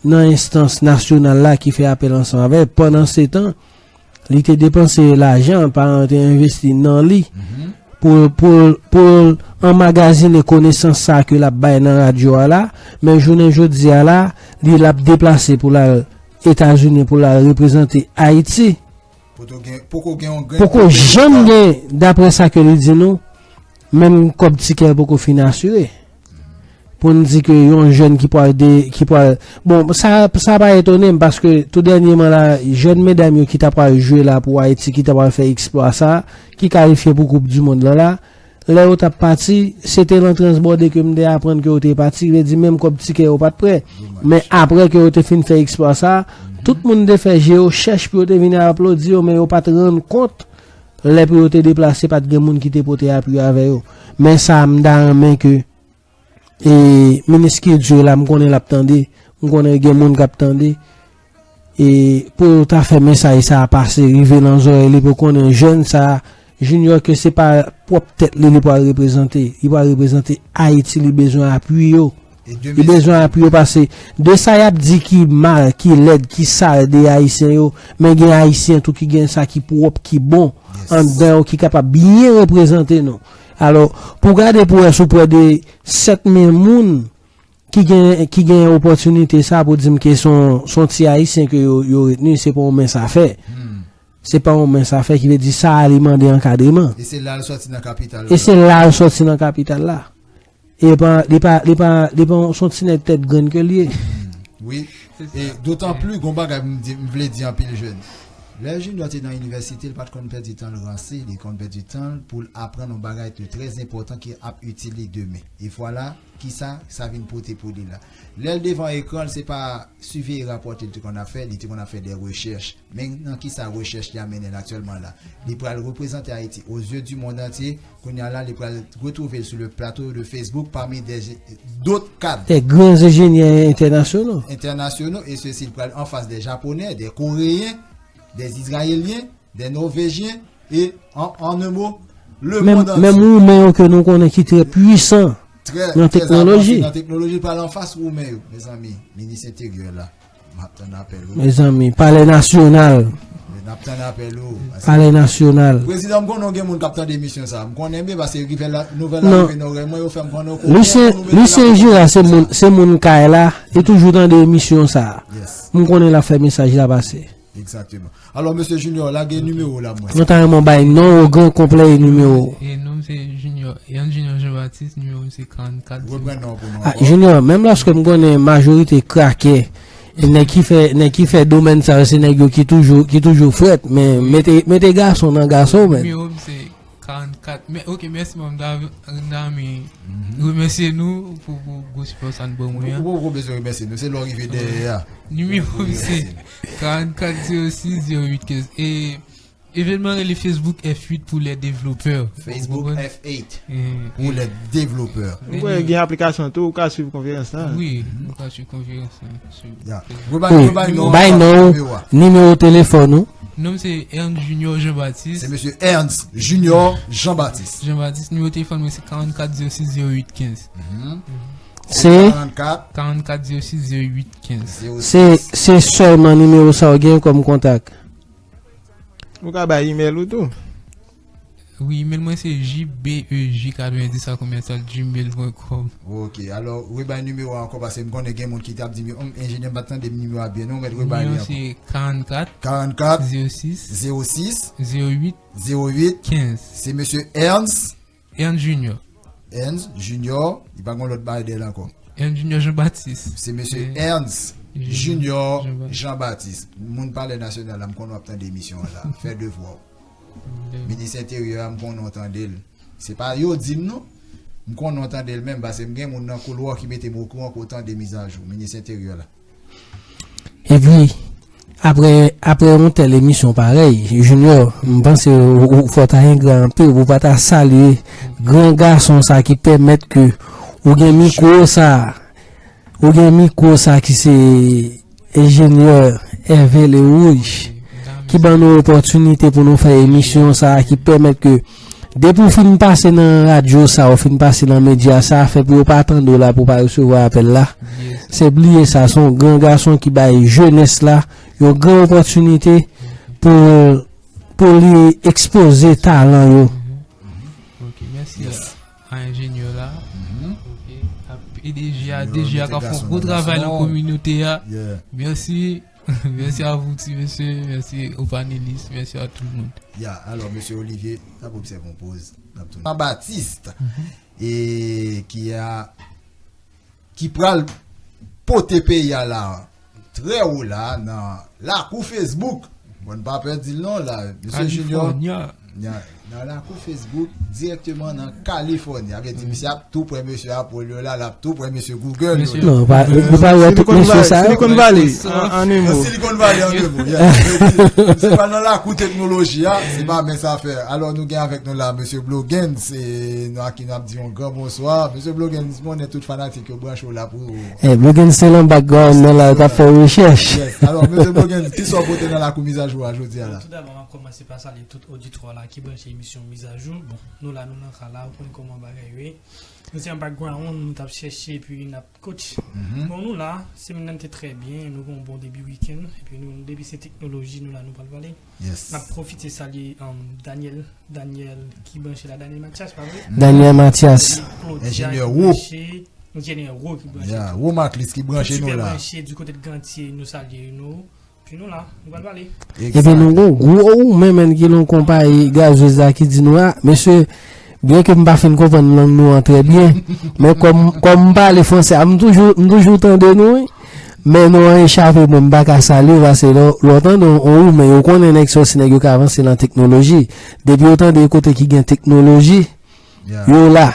nan enstans nasyonal la ki fè apèl ansanm avè l. Pandansetan, Li te depanse lajan, paran te envesti nan li pou, pou, pou l anmagazinen konesans sa ke l ap bay nan radyo a la, men jounen jodi a la, li l ap deplase pou l al Etazini pou l al reprezante Ayiti. Poko gen, poko gen yon grenn Poko janm gen, dapre sa ke li di nou, menm kòb tikè poko fin asire. Pou n di ke yon jèn ki pral de, ki pral, bon, sa, sa pa etone m, paske tou dènyèman la, jèn medam yo ki ta pral jwe la pou Ayiti, ki ta pral fè eksplwa sa, ki kalifye pou Koup di Mond lan la, lè yo t ap pati, se te nan transbòde ke m te aprann ke yo te pati, vle di menm kòb tikè yo pa t prè. Men apre ke yo te fin fè eksplwa sa, tout moun te fè je yo chèch pou yo te vin aplodi yo, men yo pa t rann kont lè pou yo te deplase, pa t gen moun ki te pote apui avè yo. Men sa, m ta renmen ke e minis kilti la, m konnen l ap tande, m konnen gen moun k ap tande, e pou yo ta fè mesaj sa a pase, rive nan zòrèy li pou konnen jèn sa a, Junior, ke se pa pwòp tèt li li pral reprezante, li pral reprezante Ayiti, li bezwen apui yo. Li bezwen apui yo pase de sa y ap di ki mal, ki lèd, ki sal de Ayisyen yo, men gen Ayisyen tou ki gen sa ki pwòp, ki bon anndan yo, ki kapab byen reprezante nou. Alò, pou gade pou wè si w pran de sèt mil moun ki gen, ki gen opòtinite sa pou di m ke se yon, se yon ti Ayisyen ke yo, yo retni, se pa yon mens a fè. Se pa yon mens a fè, ki vle di sa a li mande ankadreman. E se la l sòti nan kapital la. E se la l sòti nan kapital la. E pa, li pa, li pa, li pa yon, se yon ti nèg tèt grenn ke l ye. Wi. E dotan pli, gon bagay m di, m vle di anpil jèn. Lè Junior te nan inivèsite, li pa t konn pèdi tan l ranse, li konn pèdi tan l pou l aprann yon bagay ki trè enpòtan ki ap itil li demen. E vwala kisa sa vin pote pou li la. Lè l devan ekran, se pa siveye rapòte li te konn ap fè, li te konn ap fè de rechèch. Men nan kisa rechèch li a mennen l aktyèlman la? Li pral reprezante Ayiti aux yeux du monde entier. Kounye a la, li pral retwouve l sou le plato de Facebook pami de, dot kad. Des grands ingénieurs internationaux. Internationaux, e sesi, li pral anfas de Japonè, de Koreyen, de Izrayelyen, de Nòvejyen, e an, an un mot, le monde entier. Menm Woumen yo ke nou konnen ki trè pwisan nan teknoloji. Nan teknoloji, pral anfas Woumen yo, mezanmi, minis enteryè la. M ap tann apèl ou. Mezanmi, Palè Nasyonal. N ap tann apèl ou. Palè Nasyonal. Prezidan, m konnen w gen moun k ap tande emisyon sa. M konnen byen, paske rive la, nouvèl la rive nan orèy mwen, yo fè m konnen w konnen. Lucien, Lucien Girard, se moun, se moun kay la, li toujou tande emisyon sa. M konnen l ap fè mesaj la pase. Egzakteman. Alò, mesye Junior, lage nimewo w la, mwen. Mwen ta renmen w bay non w, gran konplè e nimewo w. E non m se Junior, Ernst Junior Jean Baptiste, nimewo m se karannkat. Reprann non w pou nou ankò. Junior, menm lòske m konnen majorite krakè, e nèg ki fè, nèg ki fè domèn sa yo, se nèg yo ki toujou, ki toujou frèt, men mete, mete gason nan gason, men. Nimewo m se karannkat. Men, ok, mèsi, man. M ta, m ta renmen remèsye nou pou, pou gwo sipò sa n ban mwen an. Ou poko bezwen remèsye nou. Se lè w rive dèyè a. Nimewo m se karannkat zewo sis zewo uit kenz. E evènman rele Facebook F uit pou lè devlopè. Facebook F eight pou lè devlopè. M kwè gen aplikasyon tou, ou ka swiv konferans lan. Wi, ou ka swiv konferans lan. Wi, bay non w, nimewo telefòn ou. Non m se Ernst Junior Jean Baptiste. Se mesye Ernst Junior Jean Baptiste. Jean Baptiste, nimewo telefòn mwen se karannkat zewo sis zewo uit kenz. Se? Karannkat zewo sis zewo uit kenz. Se, se sèlman nimewo sa w gen kòm kontak? Ou ka bay imèl ou tou. Wi, imèl mwen se J B E J katrevenndis a commercial gmail point com. Ok, alò, rebay nimewo a ankò, paske m konnen gen moun ki t ap di m, "Hum, enjenyè, m pa t tande nimewo a byen, non, mèt rebay li ankò." Nimewo se karannkat, karannkat, zewo sis, zewo sis, zewo uit, zewo uit, kenz. Se mesye Ernst. Ernst Junior. Ernst Junior, li pa gen lòt bagay dèyè l ankò. Ernst Junior Jean Baptiste. Se mesye Ernst Junior Jean Baptiste. Moun Palè Nasyonal la, m konnen w ap tande emisyon an la. Fè devwa w. Minis Enteryè a, m konnen w tande l. Se pa yo di m non. M konnen w tande l menm, paske m gen moun nan koulwa ki mete m okouran ke w tande mizajou, minis Enteryè la. Epi, apre, apre yon tèl emisyon parèy, Junior, m panse ou, ou fò ta engra anpil pou w pa ta salye gran gason sa ki pèmèt ke ou gen mikwo sa, ou gen mikwo sa ki se enjenyè Hervé Le Rouge, ki ban nou opòtinite pou nou fè emisyon sa ki pèmèt ke depi w fin pase nan radyo sa, ou fin pase nan medya sa, fè pou yo pa tande w la, pou w pa resevwa apèl la. Se bliye sa, se yon gran gason ki bay jenès la yon gran opòtinite pou pou li ekspoze talan yo. Ok, mèsi a enjenyè la. Ok, a P D G a, D G a k ap fè yon gwo travay nan kominote a. Mèsi. Mèsi a vous, ti mesye. Mèsi aux panélistes. Mèsi a tout le monde. Ya, alò, mesye Olivier, n ap obsève yon poz. N ap tounen. Jean Baptiste, e ki a ki pral pote peyi a la trè wo la nan lakou Facebook. Bon, n pa pè di l non la, mesye Junior. Nan, nan lakou Facebook, dirèkteman nan Kalifòni. Sa vle di, misye ap tou prè mesye Apple yo la, l ap tou prè mesye Google yo la. Non, pa, nou pa wè tout mesye sa yo. Silicon Valley, an, an un mot. Nan Silicon Valley, an un mot, yeah. Misye pral nan lakou teknoloji a, se pa mens afè. Alò, nou gen avèk nou la, mesye Blogens, e nou, a ki n ap di yon gran bonswa. Mesye Blogens, mwen konnen tout fanatik yo branche w la pou. Eh, Blogens se nan background nan la, yo t ap fè rechèch. Yes. Alò, mesye Blogens, kisa w pote nan lakou mizajou a jodi a la? Tout dabò, m ap kòmanse pa salye tout oditwa la ki branche emisyon Mizajou. Bon, nou la, nou nan ka la, ou konn kòman bagay yo ye. Nou se an background, nou t ap chèche, epi n ap coach. Bon, nou la, semèn nan te trè byen, nou gen yon bon debi wikenn, epi nou, depi se teknoloji, nou la, nou pral pale. N ap pwofite salye, um, Daniel, Daniel ki branche la, Daniel Mathias, pa vre? Daniel Mathias. Enjenyè Wo. Enjenyè Wo ki branche tou. Wo Maklis ki branche nou la. Tout sipè branche du kote de Gantye, nou salye nou. Epi nou la, nou pral pale. Epi nou gon gwo oumen menm ki nan konpayi gazwèz la ki di nou a, mesye, byen ke m pa fin konprann lang nou an trè byen, men kòm, kòm m pale fransè a, m toujou, m toujou tande nou, wi. Men non an echape mwen, m pa ka salye, paske lè, lè w tande yon, yon oumen, yo konnen nèg sa yo se nèg yo ka avanse nan teknoloji. Depi yo tande kote ki gen teknoloji, yo la.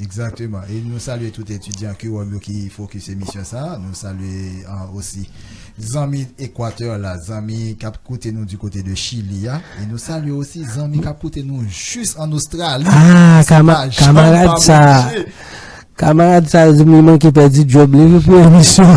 Egzakteman. E nou salye tout etidyan Q O M yo ki fokis emisyon sa a. Nou salye, ah, osi zanmi Ekwatè la, zanmi k ap koute nou du kote de Chili a. E nou salye osi zanmi k ap koute nou jis ann Ostrali. Ah, kamarad sa. Kamarad sa, li di m li manke pèdi djòb li pou emisyon.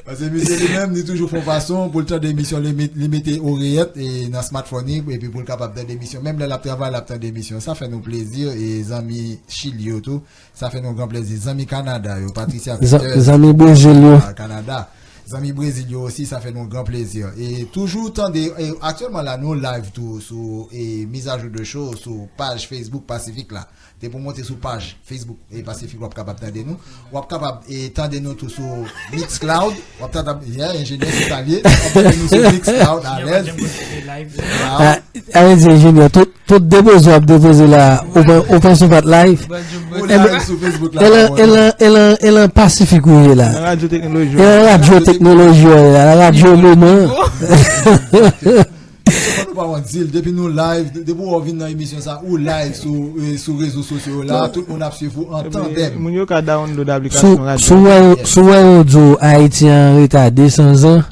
Paske misye li menm, li toujou fè yon fason pou l tande emisyon, li met-, li mete oreyèt e nan smartphone li, epi pou l kapab tande emisyon. Menm lè l ap travay, l ap tande emisyon. Sa fè nou plezi, e zanmi Chili yo tou, sa fè nou gran plezi. Zanmi Kanada yo, Patricia Peters, zanmi Brezil yo. Kanada. Zanmi Brezil yo osi, sa fè nou gran plezi. E toujou tande, e aktyèlman la, nou live tou sou, e Mizajou de Show, sou paj Facebook Pasifik la. Depi w monte sou paj Facebook, e, Pasifik, w ap kapab tande nou. W ap kapab, e, tande nou tou sou Mixcloud. W ap tande, yeah, enjenyè se sa l ye. W ap tande nou sou Mixcloud, alèz. Ah, sa vle di, enjenyè, tout, tout depoze w ap depoze la, ou pan-, ou panse w pa t live? Ou live sou Facebook la. E lan, e lan, e lan, e lan Pasifik ou ye la. Nan radyo teknoloji. E lan radyo teknoloji ou ye la, nan radyo moman. Fò nou pa wont di l, depi nou live, de-, depi w vin nan emisyon sa, ou live sou, e, sou rezo sosyo yo la, tout moun ap swiv ou an tandèm. Moun yo ka download aplikasyon radyo. Si w wè yo, si w wè yo di w Ayiti an reta de san zan,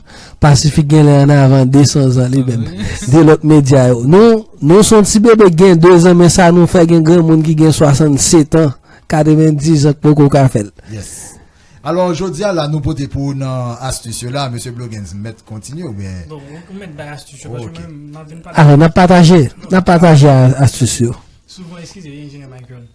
Pasifik genlè ann avan de san zan li menm. De lòt medya yo. Nou, nou se yon ti bebe gen de zan, men sa nou fè gen granmoun ki gen swasannsèt an, katrevendiz an k poko ka fè l. Yes. Alò, jodi a la, nou pote pou ou nan astis yo la, mesye Blogens, m mèt kontinye oubyen? Bon, ou, ou mèt bay astis yo, paske mwen, m ap vin pale. Alò, n ap pataje, n ap pataje a-, astis yo. Souvan, eskize, enjenyè Michael.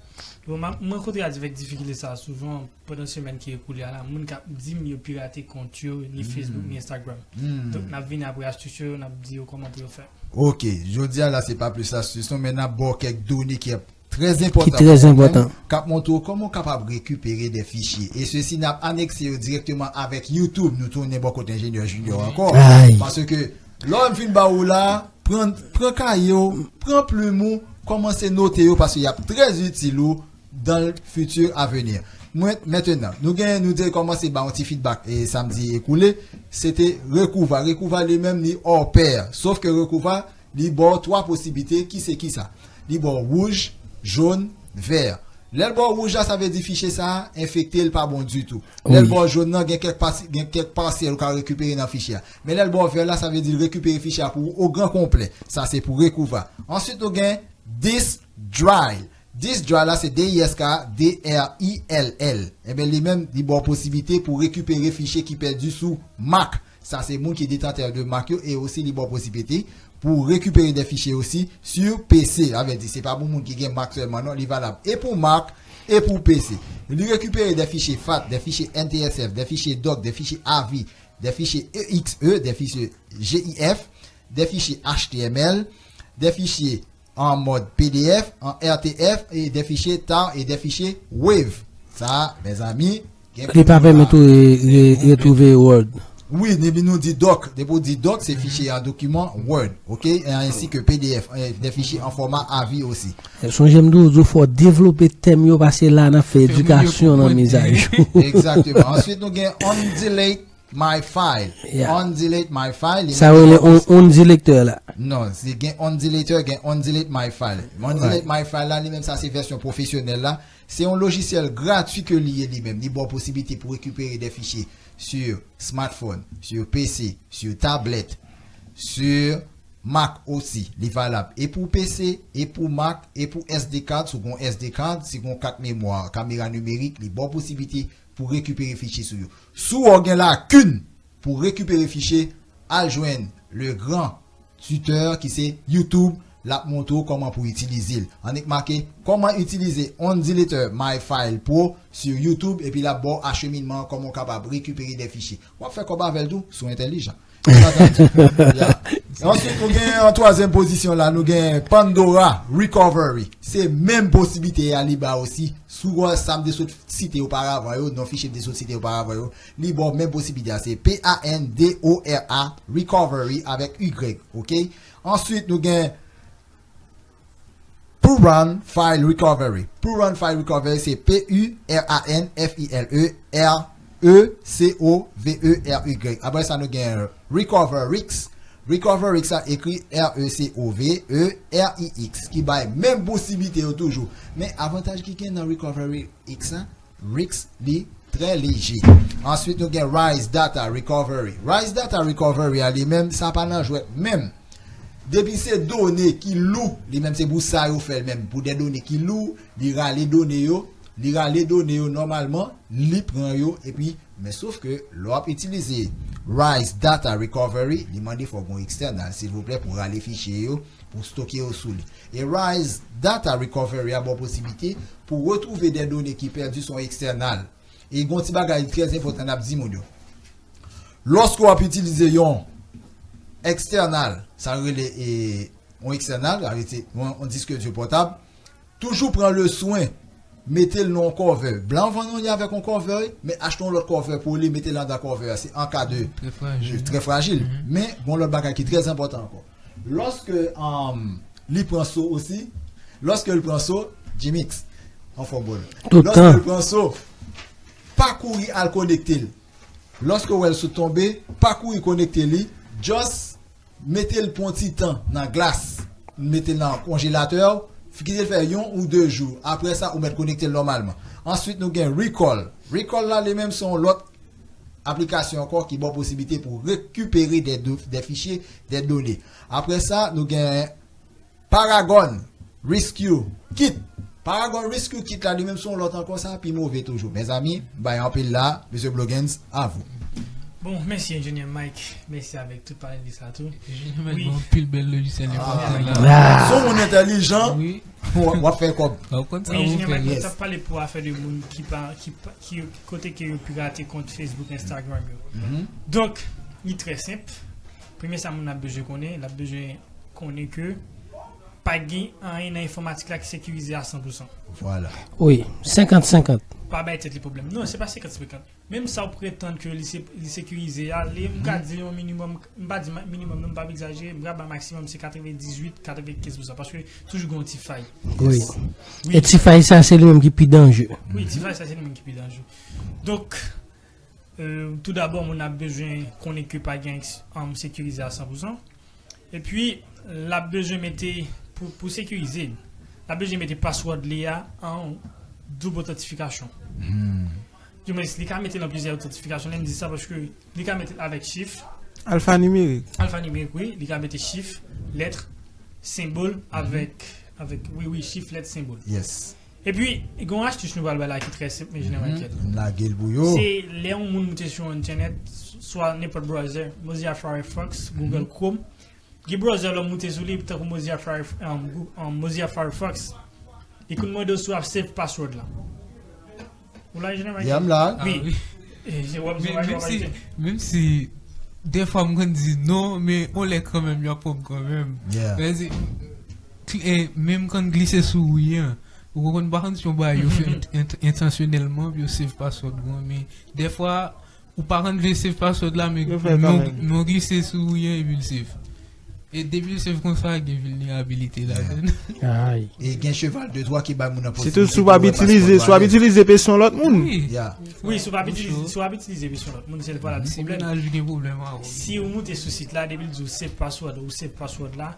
Bon, m ap, m rankontre avèk difikilte sa a souvan pandan semèn ki ekoule a la. Moun k ap di m yo pirate kont yo, ni Facebook, ni Instagram. Donk, n ap vini apre astis yo, n ap di yo kòman pou yo fè. Ok, jodi a la, se pa plis astis non, men n ap ba w kèk done ki ap trè enpòtan pou ou menm, k ap montre w kòman w kapab rekipere de fichye. E sesi n ap anekse yo dirèkteman avèk YouTube. Nou tounen bò kote enjenyè Junior ankò. Paske lè m fin ba ou la, pran, pran kaye w, pran plim ou, kòmanse note yo, paske y ap trè itil ou dans le futur à venir. Mwen, mentenan, nou gen, nou te kòmanse ba yon ti feedback, e, samdi ekoule, se te Rekouva. Rekouva li menm, li hors pair. Sof ke Rekouva, li ba w twa posiblite, ki se kisa? Li ba w wouj, jòn, vè. Lè l ba w wouj la, sa vle di fichye sa a enfekte, l pa bon ditou. Lè l ba w jòn nan, gen kèk pati, gen kèk pasyèl ou ka rekipere nan fichye a. Men lè l ba w vè la, sa vle di l rekipere fichye a pou ou o gran konplè. Sa se pou Rekouva. Answit, nou gen Disk Drill. Disk Drill la, se D I S K D R I L L. Ebyen, li menm, li ba w posiblite pou rekipere fichye ki pèdi sou Mac. Sa se moun ki detantè de Mac yo, e osi li ba w posiblite pou rekipere de fichye osi sur P C. Sa vle di, se pa pou moun ki gen Mac sèlman non, li valab e pou Mac, e pou P C. Li rekipere de fichye fat, de fichye N T S F, de fichye doc, de fichye A V I, de fichye E X E, de fichye G I F, des fichiers H T M L, des fichiers en mode P D F, en R T F, et des fichiers tar et des fichiers wave. Sa, mezanmi, gen Li pa pèmèt ou re- re- retwouve Word. Wi, depi nou di doc, depi ou di doc, se fichier en document Word, ok, et ainsi que P D F, et des fichiers en format A V I aussi. Sonje m di w, di w fò devlope tèm yo, paske la n ap fè edikasyon nan mizajou. Exactement. Ensuite, nou gen undelete my file. Yeah. Undelete my file. Sa rele on, on dilektè la. Non, se gen undelete, gen undelete my file. Undelete my file la, li menm sa se vèsyon pwofesyonèl la. Se yon lojisyèl gratwi ke li ye li menm. Li ba w posiblite pou rekipere de fichye sur smartphone, sur P C, sur tablette, sur Mac aussi. Li valab e pou P C, e pou Mac, e pou S D card, si w gen yon S D card, si w gen yon kat memwa, kamera nimerik, li ba w posiblite pou rekipere fichye sou yo. Si w gen lakin pou rekipere fichye, al jwenn le grand tuteur ki se YouTube, l ap montre w kòman pou itilize l. Annik make kòman itilize undelete my file pro sur YouTube, epi l ap ba w acheminman kòman w kapab rekipere de fichye. W ap fè kòb avè l tou, si w entèlijan. Yeah. Answit, nou gen an twazyèm pozisyon la, nou gen Pandora Recovery. Se menm posiblite a li ba osi. Si w wè sa m te sot site oparavan yo, non fichye m te sot site oparavan yo, li ba w menm posiblite a. Se P A N D O R A Recovery avèk Y, ok? Answit, nou gen Puran File Recovery. Puran File Recovery, se P U R A N F I L E R E C O V E R Y. Apre sa, nou gen Recoverix. Recoverix sa ekri R E C O V E R I X, ki bay menm posiblite yo toujou. Men avantaj ki gen nan Recoverix la, Rix li trè leje. Answit, nou gen Rise Data Recovery. Rise Data Recovery a li menm, sa pa nan jwèt menm. Depi se done ki lou, li menm se pou sa yo fè l menm. Pou de done ki lou, li rale done yo, li rale done yo nòmalman, li pran yo, epi, men sof ke lè w ap itilize Rise Data Recovery, li mande fò w gen yon ekstènal, silvouplè, pou rale fichye yo, pou stoke yo sou li. E Rise Data Recovery a ba w posiblite pou retwouve de done ki pèdi sou yon ekstènal. E gen yon ti bagay trè enpòtan n ap di moun yo. Lòske w ap itilize yon ekstènal, sa rele e, yon ekstènal, sa vle di yon, yon disk di pòtab, toujou pran le swen mete l nan yon cover. Blan vann yon li avèk yon cover, men achte yon lòt cover pou li, mete l anndan cover a. Se an ka de Trè frajil. Trè frajil. Men gen yon lòt bagay ki trè enpòtan ankò. Lòske um, li pran so osi, lòske li pran so, Jimix, anfòm bòl. Tout Lòske tan. Li pran so, pa kouri al konekte l. Lòske w wè l sot tonbe, pa kouri konekte li, just mete l pou yon ti tan nan glas, mete l nan konjelatè, kite l fè yon ou de jou. Apre sa, ou mèt konekte l nòmalman. Answit, nou gen Recall. Recall la, li menm, se yon lòt aplikasyon ankò ki ba w posiblite pou rekipere de, do- de fichye, de done. Apre sa, nou gen Paragon Rescue Kit. Paragon Rescue Kit la, li menm, se yon lòt ankò, sa pi move toujou. Mezanmi, bay anpil la, mesye Blogens, a vous. Bon, mèsi enjenyè Mike, mèsi avèk tout panelis la tou. Enjenyè Mike Wi. Gen anpil bèl lojisyèl enpòtan la. Ah. Si w yon moun entèlijan, Wi. w ap- w ap fè kòb. W ap konn sa Wi, ou enjenyè fè. Mike, Yes. t ap pale pou afè de moun ki pa ki pa- ki kote ke yo pirate kont Facebook, Instagram yo. Donk, li trè senp. Premye sa moun ap bezwen konnen, l ap bezwen konnen ke pa gen anyen nan enfòmatik la ki sekirize a san pou san. Vwala. Wi, senkant senkant. Pa bay tèt li pwoblèm. Non, se pa senkant senkant. Menm sa w pretann ke li se li sekirize a, li m ka di yon minimòm, m pa di ma- minimòm non, m pa egzajere, m ka ba maksimòm se katrevendizuit, katrevenkenz pou san, paske toujou gen yon ti fay. Wi. Wi. E ti fay sa, se li menm ki pi danje. Wi, ti fay sa se li menm ki pi danje. Donk, euh, tou dabò, moun ap bezwen konnen ke pa gen um, sekirize a san pou san. Epi, l ap bezwen mete, pou, pou sekirize, l ap bezwen mete password li a an doub otantifikasyon. Di mwens, li ka mete l an plizyè otantifikasyon, lè m di sa, paske li ka mete l avèk chif, Alfanimerik. alfanimerik, wi, li ka mete chif, lèt, senbòl, avèk, avèk, wi, wi, chif, lèt, senbòl. Yes. Epi, gen yon astis nou pral bay la ki trè senp, men jeneral kèt. M lage l pou yo. Se lè yon moun moute sou entènèt, swa nenpòt browser, Mozilla Firefox, Google Chrome, gen browser lè w moute sou li, tankou Mozilla, Fire, um, Goo- um, Mozilla Firefox, li konn mande w si w ap save password la. Ou la, jeneral Yeah, m la. Ah, Wi. wi. E, je- w ap- Men w ap- menm w ap- si, menm si Dèfwa m konn di non, men on lè kanmenm, y ap pran m kanmenm. Sa vle di, menm kan glise sou wi an, ou konprann, m pa konn si yon bagay yo fè ent- ent- entansyonèlman, pou yo save password ou an, men dèfwa, ou pa konn vle save password la, men men on glise sou wi an, epi l save. E depi l save konsa, gen vilnerabilite ladan l. Ay. E gen cheval de Twa ki bay moun nan Sitou si w p ap itilize, si w ap itilize pesyon lòt moun. Wi. Yeah. Wi, si w p ap itilize, si w ap itilize pesyon lòt moun, se vwala Si pwoblèm. Mennaj ou gen pwoblèm avè w. Si ou moute sou sit la, depi l di w save password, ou save password la,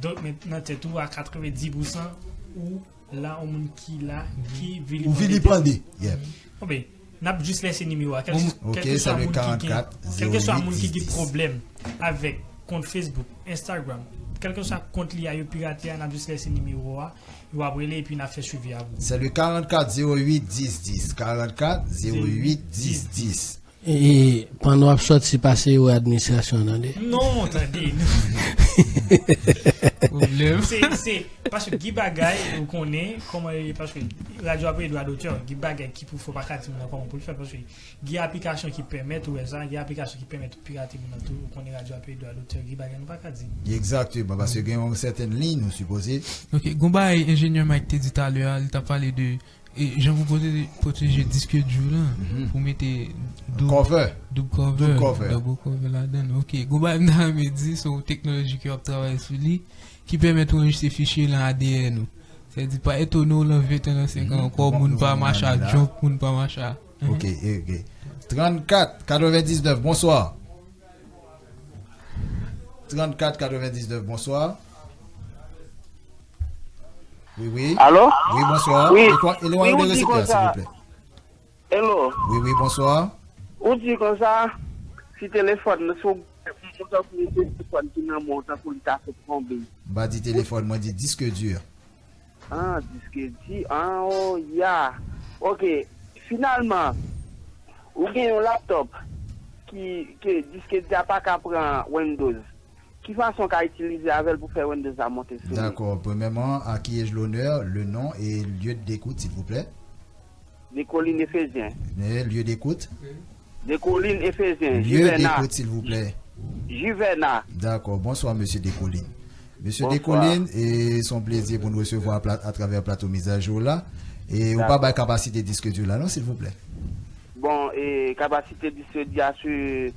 donk men nan tèt ou a katrevenndis pousan ou la, yon moun ki la, ki Ou vilipande. Yeah. Bon, ben, n ap jis lese nimewo a. Kèl- Ok, kèlkeswa se le moun ki gen- quarante-quatre Kèlkeswa moun ki gen zéro huit dix dix. Pwoblèm avèk kont Facebook, Instagram, kèlkeswa kont li a yo pirate a, n ap jis lese nimewo a, yo ap rele epi n ap fè swivi a pou ou. C'est le quarante-quatre zéro huit dix dix. Quarante-quatre zéro huit dix dix. E pandan w ap sòti pase yo administrasyon an tande. Non, tande. Pwoblèm. Se, se, paske gen bagay, ou konnen, kòman, paske radyo ap ede dwa dotè, gen bagay ki pou fè, pa ka di moun nan kòman pou l fè, paske gen aplikasyon ki pèmèt ou wè sa, gen aplikasyon ki pèmèt ou pirate moun nan tou, ou konnen radyo ap ede dwa dotè, gen bagay nou pa ka di. Egzakteman, paske gen yon sètèn liy nou sipoze. Ok, gon bagay enjenyè Mike te di talè a, li t ap pale de e, jan pou pwoteje, pwoteje disk di w lan, pou mete dou- Cover. Double cover, Double cover. Double cover ladan l. Ok, gon bagay m ta renmen di, se yon teknoloji ke yo ap travay sou li, ki pèmèt ou anrejistre fichye lan A D N ou. Sa vle di, pa etone w lan ven tan, lan senk an ankò, moun pa mache a jump, moun pa mache a. Ok, ok. Trannkat katrevendiznèf, bonswa. Trannkat katrevendiznèf, bonswa. Wi, wi. Alo? Wi, bonswa. Wi. Elwanyen de reseptè a, silvouplè. Hello. Wi, wi, bonswa. Ou di konsa, si telefòn nan, si w ou tankou yon telefòn ki nan men w, tankou li ta sot tonbe. M pa di telefòn, mwen di disk di. Ah, disk di, ah, oh, ya. Ok, finalman, ou gen yon laptop ki, ke disk di a pa ka pran Windows. Ki fason w ka itilize avè l pou fè Windows la monte sou li? Dakò. Premyèman, à qui ai-je l'honneur, le nom et lieu d'écoute, s'il vous plaît? Dekolin Efezyen. Eh, lieu d'écoute? Dekolin Efezyen. Lieu Jivèna. D'écoute, s'il vous plaît. Jivèna. Dakò. Bonswa, mesye Dekolin. Mesye Bonswa. Dekolin, e se yon plezi pou nou resevwa atravè plato Mizajou la. E ou pa bay kapasite disk di la non, silvouplè. Bon, e kapasite disk di a sou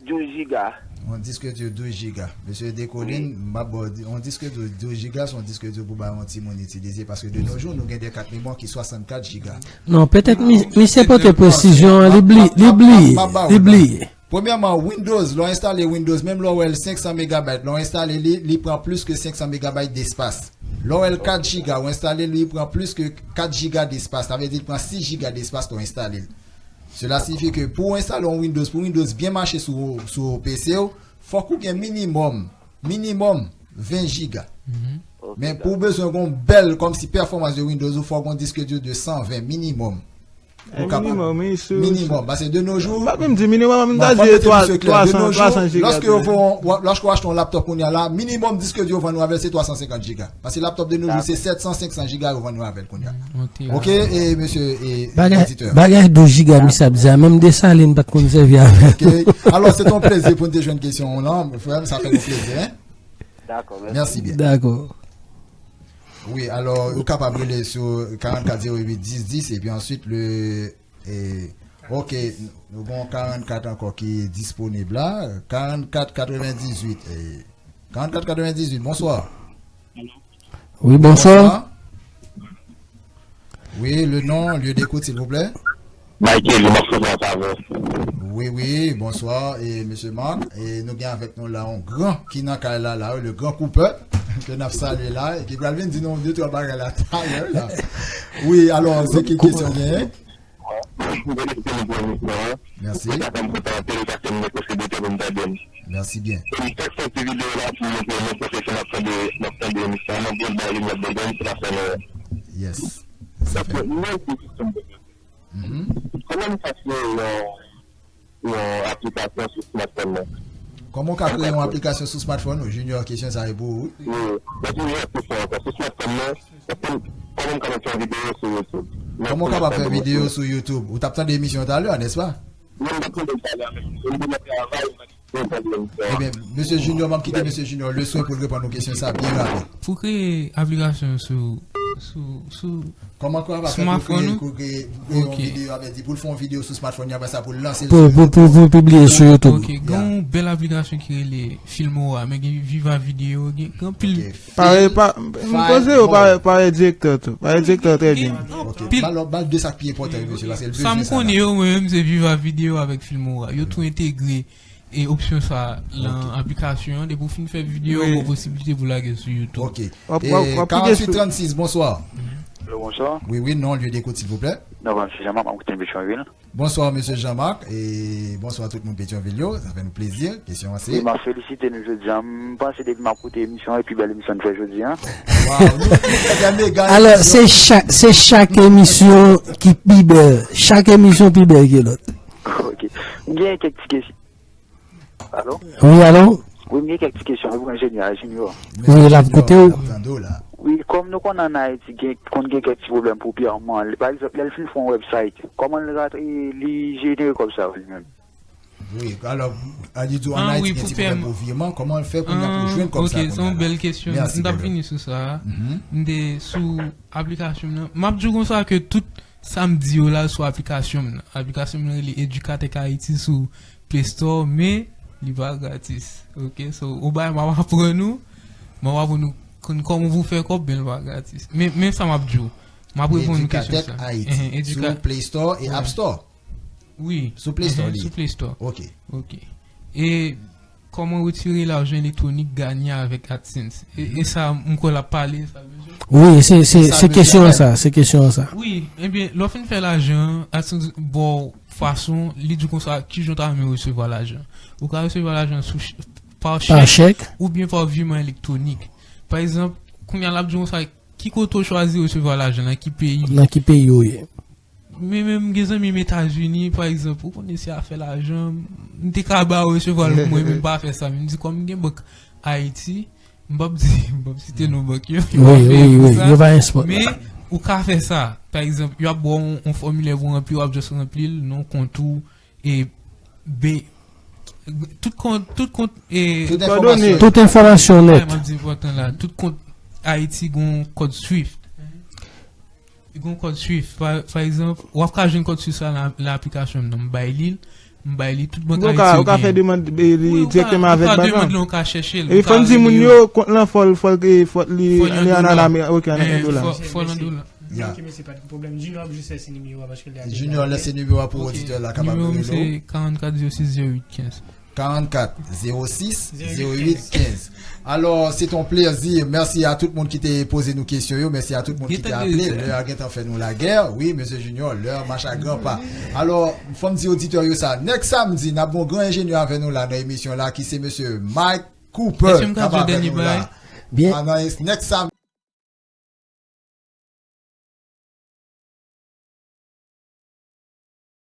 douz giga. Yon disk di douz giga. Mesye Dekolin, m ap ba w di- yon disk di douz giga, se yon disk di pou bay yon timoun itilize, paske de nos jours, nou gen de kat memwa ki swasannkat giga. Non, petèt mi- misye pote presizyon an, li bliye, li bliye, li bliye. Premyèman, Windows, lè w enstale Windows, menm lè w wè l senk san megabayt, lè w enstale li, li pran plis ke senk san megabayt despas. Lè w wè l kat giga, ou enstale li, li pran plis ke kat giga despas. Sa vle di li pran sis giga despas lè w enstale l. Cela signifie ke pou w enstale yon Windows, pou Windows byen mache sou, sou P C w, fòk ou gen minimòm, minimòm ven giga. Men pou w bezwen gen yon bèl, kòmsi pèfòmans de Windows, ou fòk gen yon disk di de san ven minimòm. Ou kapab- Minimòm, wi, sou Minimòm, paske de nos jours, M pa menm di minimòm, m ta Bon, di fòk nou di misye klè. De nos jours, twa san giga. Lòske yo fè yon- lòske w achte yon laptop kounye a la, minimòm disk di yo vann ou avè l se twa san senkant giga. Paske laptop de nos jours se sèt san, senk san giga yo vann ou avè l kounye a. Ok, e mesye e Bagay, oditè. Bagay douz giga, misye ap di a, menm Desalin pa t konn sèvi avè l. Ok. Alò, se yon plezi pou n te jwenn kesyon w lan, frè m, sa fè nou plezi, hein? Dakò, mèsi. Mèsi byen. Dakò. Wi, alò, ou kapab rele sou karannkat zewo uit dis dis, epi answit, le, e, ok, nou gen karannkat ankò ki disponib la, karannkat katrevendizuit, e, karannkat katrevendizuit, bonswa. Wi, bonswa. Wi, le nom, lieu d'écoute, s'il vous plaît. Michael, m ap fè sa avè w. Wi, wi, bonswa, e, mesye Marc. E nou gen avèk nou la yon gran ki nan kay la, la, le grand coupeur, ke n ap salye la, e ki pral vin di nou de twa bagay la talè la. Wi, alò, se ki kesyon w genyen? M te disponible pou emisyon an. Mèsi. Sa fè m kontan anpil paske m gen posiblite pou m tande m. Mèsi byen. E m fèk soti videyo la pou m montre nou pwofesyon m ap tande, m ap tande emisyon an, m ap di l bay limyè de grenn sou la chanèl. Yes. Sa fè. Mwen di kesyon m te gen. Mhm. Kòman m ka kreye yon, yon aplikasyon sou smartphone mwen? Kòman w ka kreye yon aplikasyon sou smartphone ou? Junior, kesyon sa e pou ou, wi. Wi. Mwen di yon kesyon ankò. Sou smartphone mwen, kòman m ka mete yon videyo sou YouTube? Kòman w kapab fè videyo sou YouTube? Ou t ap tande emisyon an talè, nèspa? Mwen, mwen konnen pale avèk misye, mwen nan travay, mwen gen pwoblèm. Ebyen, mesye Junior, m ap kite mesye Junior le soin pou l reponn nou kesyon sa byen rapid. Pou kreye aplikasyon sou, sou, sou Kòman Crava fè pou kreye, smartphone ou? Pou kreye, kreye yon Ok. videyo avè di, pou l fè yon videyo sou smartphone li, apre sa pou l lanse l Pou, sou pou, pou, pou pibliye sou YouTube. Ok, gen yon bèl aplikasyon ki rele Filmora, men gen Viva Video, gen, gen anpil Ok. Pare, pa, m Fine, poze yo, bon. pare, pare direktè tou. Pare direktè trè byen. Ok. Pil. Ba l, ba l de sa k pi enpòtan yo, mesye, paske l Sa m bezwen sa konnen la. yo, mwen menm, se Viva Video avèk Filmora. Yo tou entegre e opsyon sa lan Ok. aplikasyon an. Depi w fin fè videyo, Wi. ou gen posiblite pou lage sou YouTube. Ok. W ap, w ap, w ap pike sou karanntuit trannsis, bonswa. Alo, bonswa. Wi, wi, non, lye de kout, silvouplè. Non, mwen se Jean-Marc, mwen koute Petyonvil. Bonswa, mesye Jean-Marc, e bonswa tout moun Petyonvil yo. Sa fè nou plezi. Kesyon an se Wi, m ap felisite nou jodi a. M panse depi m ap koute emisyon an, e pi bèl emisyon n fè jodi a. Waw, nou, nou fè de mega Alò, emisyon. se chak, se chak emisyon ki pi bèl. Chak emisyon pi bèl ke lòt. Ok. M gen kèk ti kesyon. Alo? Wi, alo? Wi, m gen kèk ti kesyon pou enjenyè a, Junior. Wi, l ap koute w. N ap tande w la. Wi, kòm nou konnen ann Ayiti, gen, konn gen kèk ti pwoblèm pou pèman. Pa egzanp, lè l fin fè yon website, kòman l rate, li jenere kòb sa yo li menm? Wi, alò, a di di w ann Ah, Ayiti wi, gen pou ti pwoblèm pèman. pou virman, kòman l fè kounye a pou Ah, jwenn kòb ok, sa se yon kounye a la? bèl kesyon. Mèsi, M t ap bebe. vini sou sa a. Mhm. M te sou aplikasyon m nan. M ap di w konsa ke tout sa m di yo la sou aplikasyon m nan. Aplikasyon m nan rele Educatech Haiti sou Play Store, men li pa gratis. Ok, so, ou bay, m ap aprann ou, m ap aprann ou konn kòman pou fè kòb, men li pa gratis. Men, men sa m ap di w. M ap reponn ou kesyon Educatech sa. Haiti, Ehe, Educa- sou Play Store e Wi. App Store? Wi. Sou Play Store Ehe, li ye? sou Play Store. Ok. Ok. E kòman retire lajan elektwonik Gagne avèk AdSense? E, e sa, m kwè l ap pale, sa, mesye? Wi, se, se, Sa se mesye kesyon an fè? sa, se kesyon an sa. Wi, ebyen, lè w fin fè lajan, AdSense ba w fason, li di w konsa, kijan w ta renmen resevwa lajan. Ou ka resevwa lajan sou ch-, pa Pa chèk chèk? oubyen pa viman elektwonik. Pa egzanp, kounye a l ap di w konsa, ki kote w chwazi resevwa lajan, nan ki peyi? Nan ki peyi w ye? Men menm gen zanmi m Etazini, pa egzanp, ou konnen se afè lajan, m te ka ba yo resevwa l pou mwen, men m pa fè sa. Men m di kòm m gen bank Ayiti, m p ap di, m p ap site non bank yo, yo Wi, pa peye wi, pou wi, sa. yo pa espòt. Men ou ka fè sa. Pa egzanp, yo ap ba w yon, yon fòmilè pou ranpli, w ap just ranpli l, non kont ou, e be, tout kont, tout kont, e Tout enfòmasyon. Tout enfòmasyon Sa nèt. m ap di enpòtan la, tout kont Ayiti gon kòd Swift. Li gon kòd Swift. Pa, pa egzanp, w ap ka jwenn kòd Swift sa nan, nan aplikasyon m nan. M bay li l, m bay li tout bank Ou ka, Ayiti ou yo ka fè genyen. demann, e, li Wi, ou ka, direkteman ou avèk ka bank lan. demann li, ou ka chèche l, E ou fò ka n di moun rele yo, yo. kont lan, fò l, fò l, e, fò li, Fò l an li an, an dola. Amerik, ok, an Eh, dola. fò, fò l an dola. Ya. Ok, mesye, pa de pwoblèm. Junior ap jis lèse nimewo a paske li a Junior, lese nimewo a pou Ok. oditè la kapab Nimewo m rele w. se karannkat zewo sis zewo uit kenz. Karannkat zewo sis zewo uit kenz. Alò, se t on plezi. Mèsi a tout moun ki te poze nou kesyon yo. Mèsi a tout moun ki te Gentan aple. dezè. Lè a gentan fè nou lagè. Wi, mesye Junior, lè a mache a gran pa. Alò, fò m di oditè yo sa. Nèks samdi, n ap gen yon gran enjenyè avè nou la nan emisyon la, ki se mesye Mike Cooper, Mesye, m k ap k ap di yon avè dènye nou la. bagay. Byen. Ah, nan nèks samdi.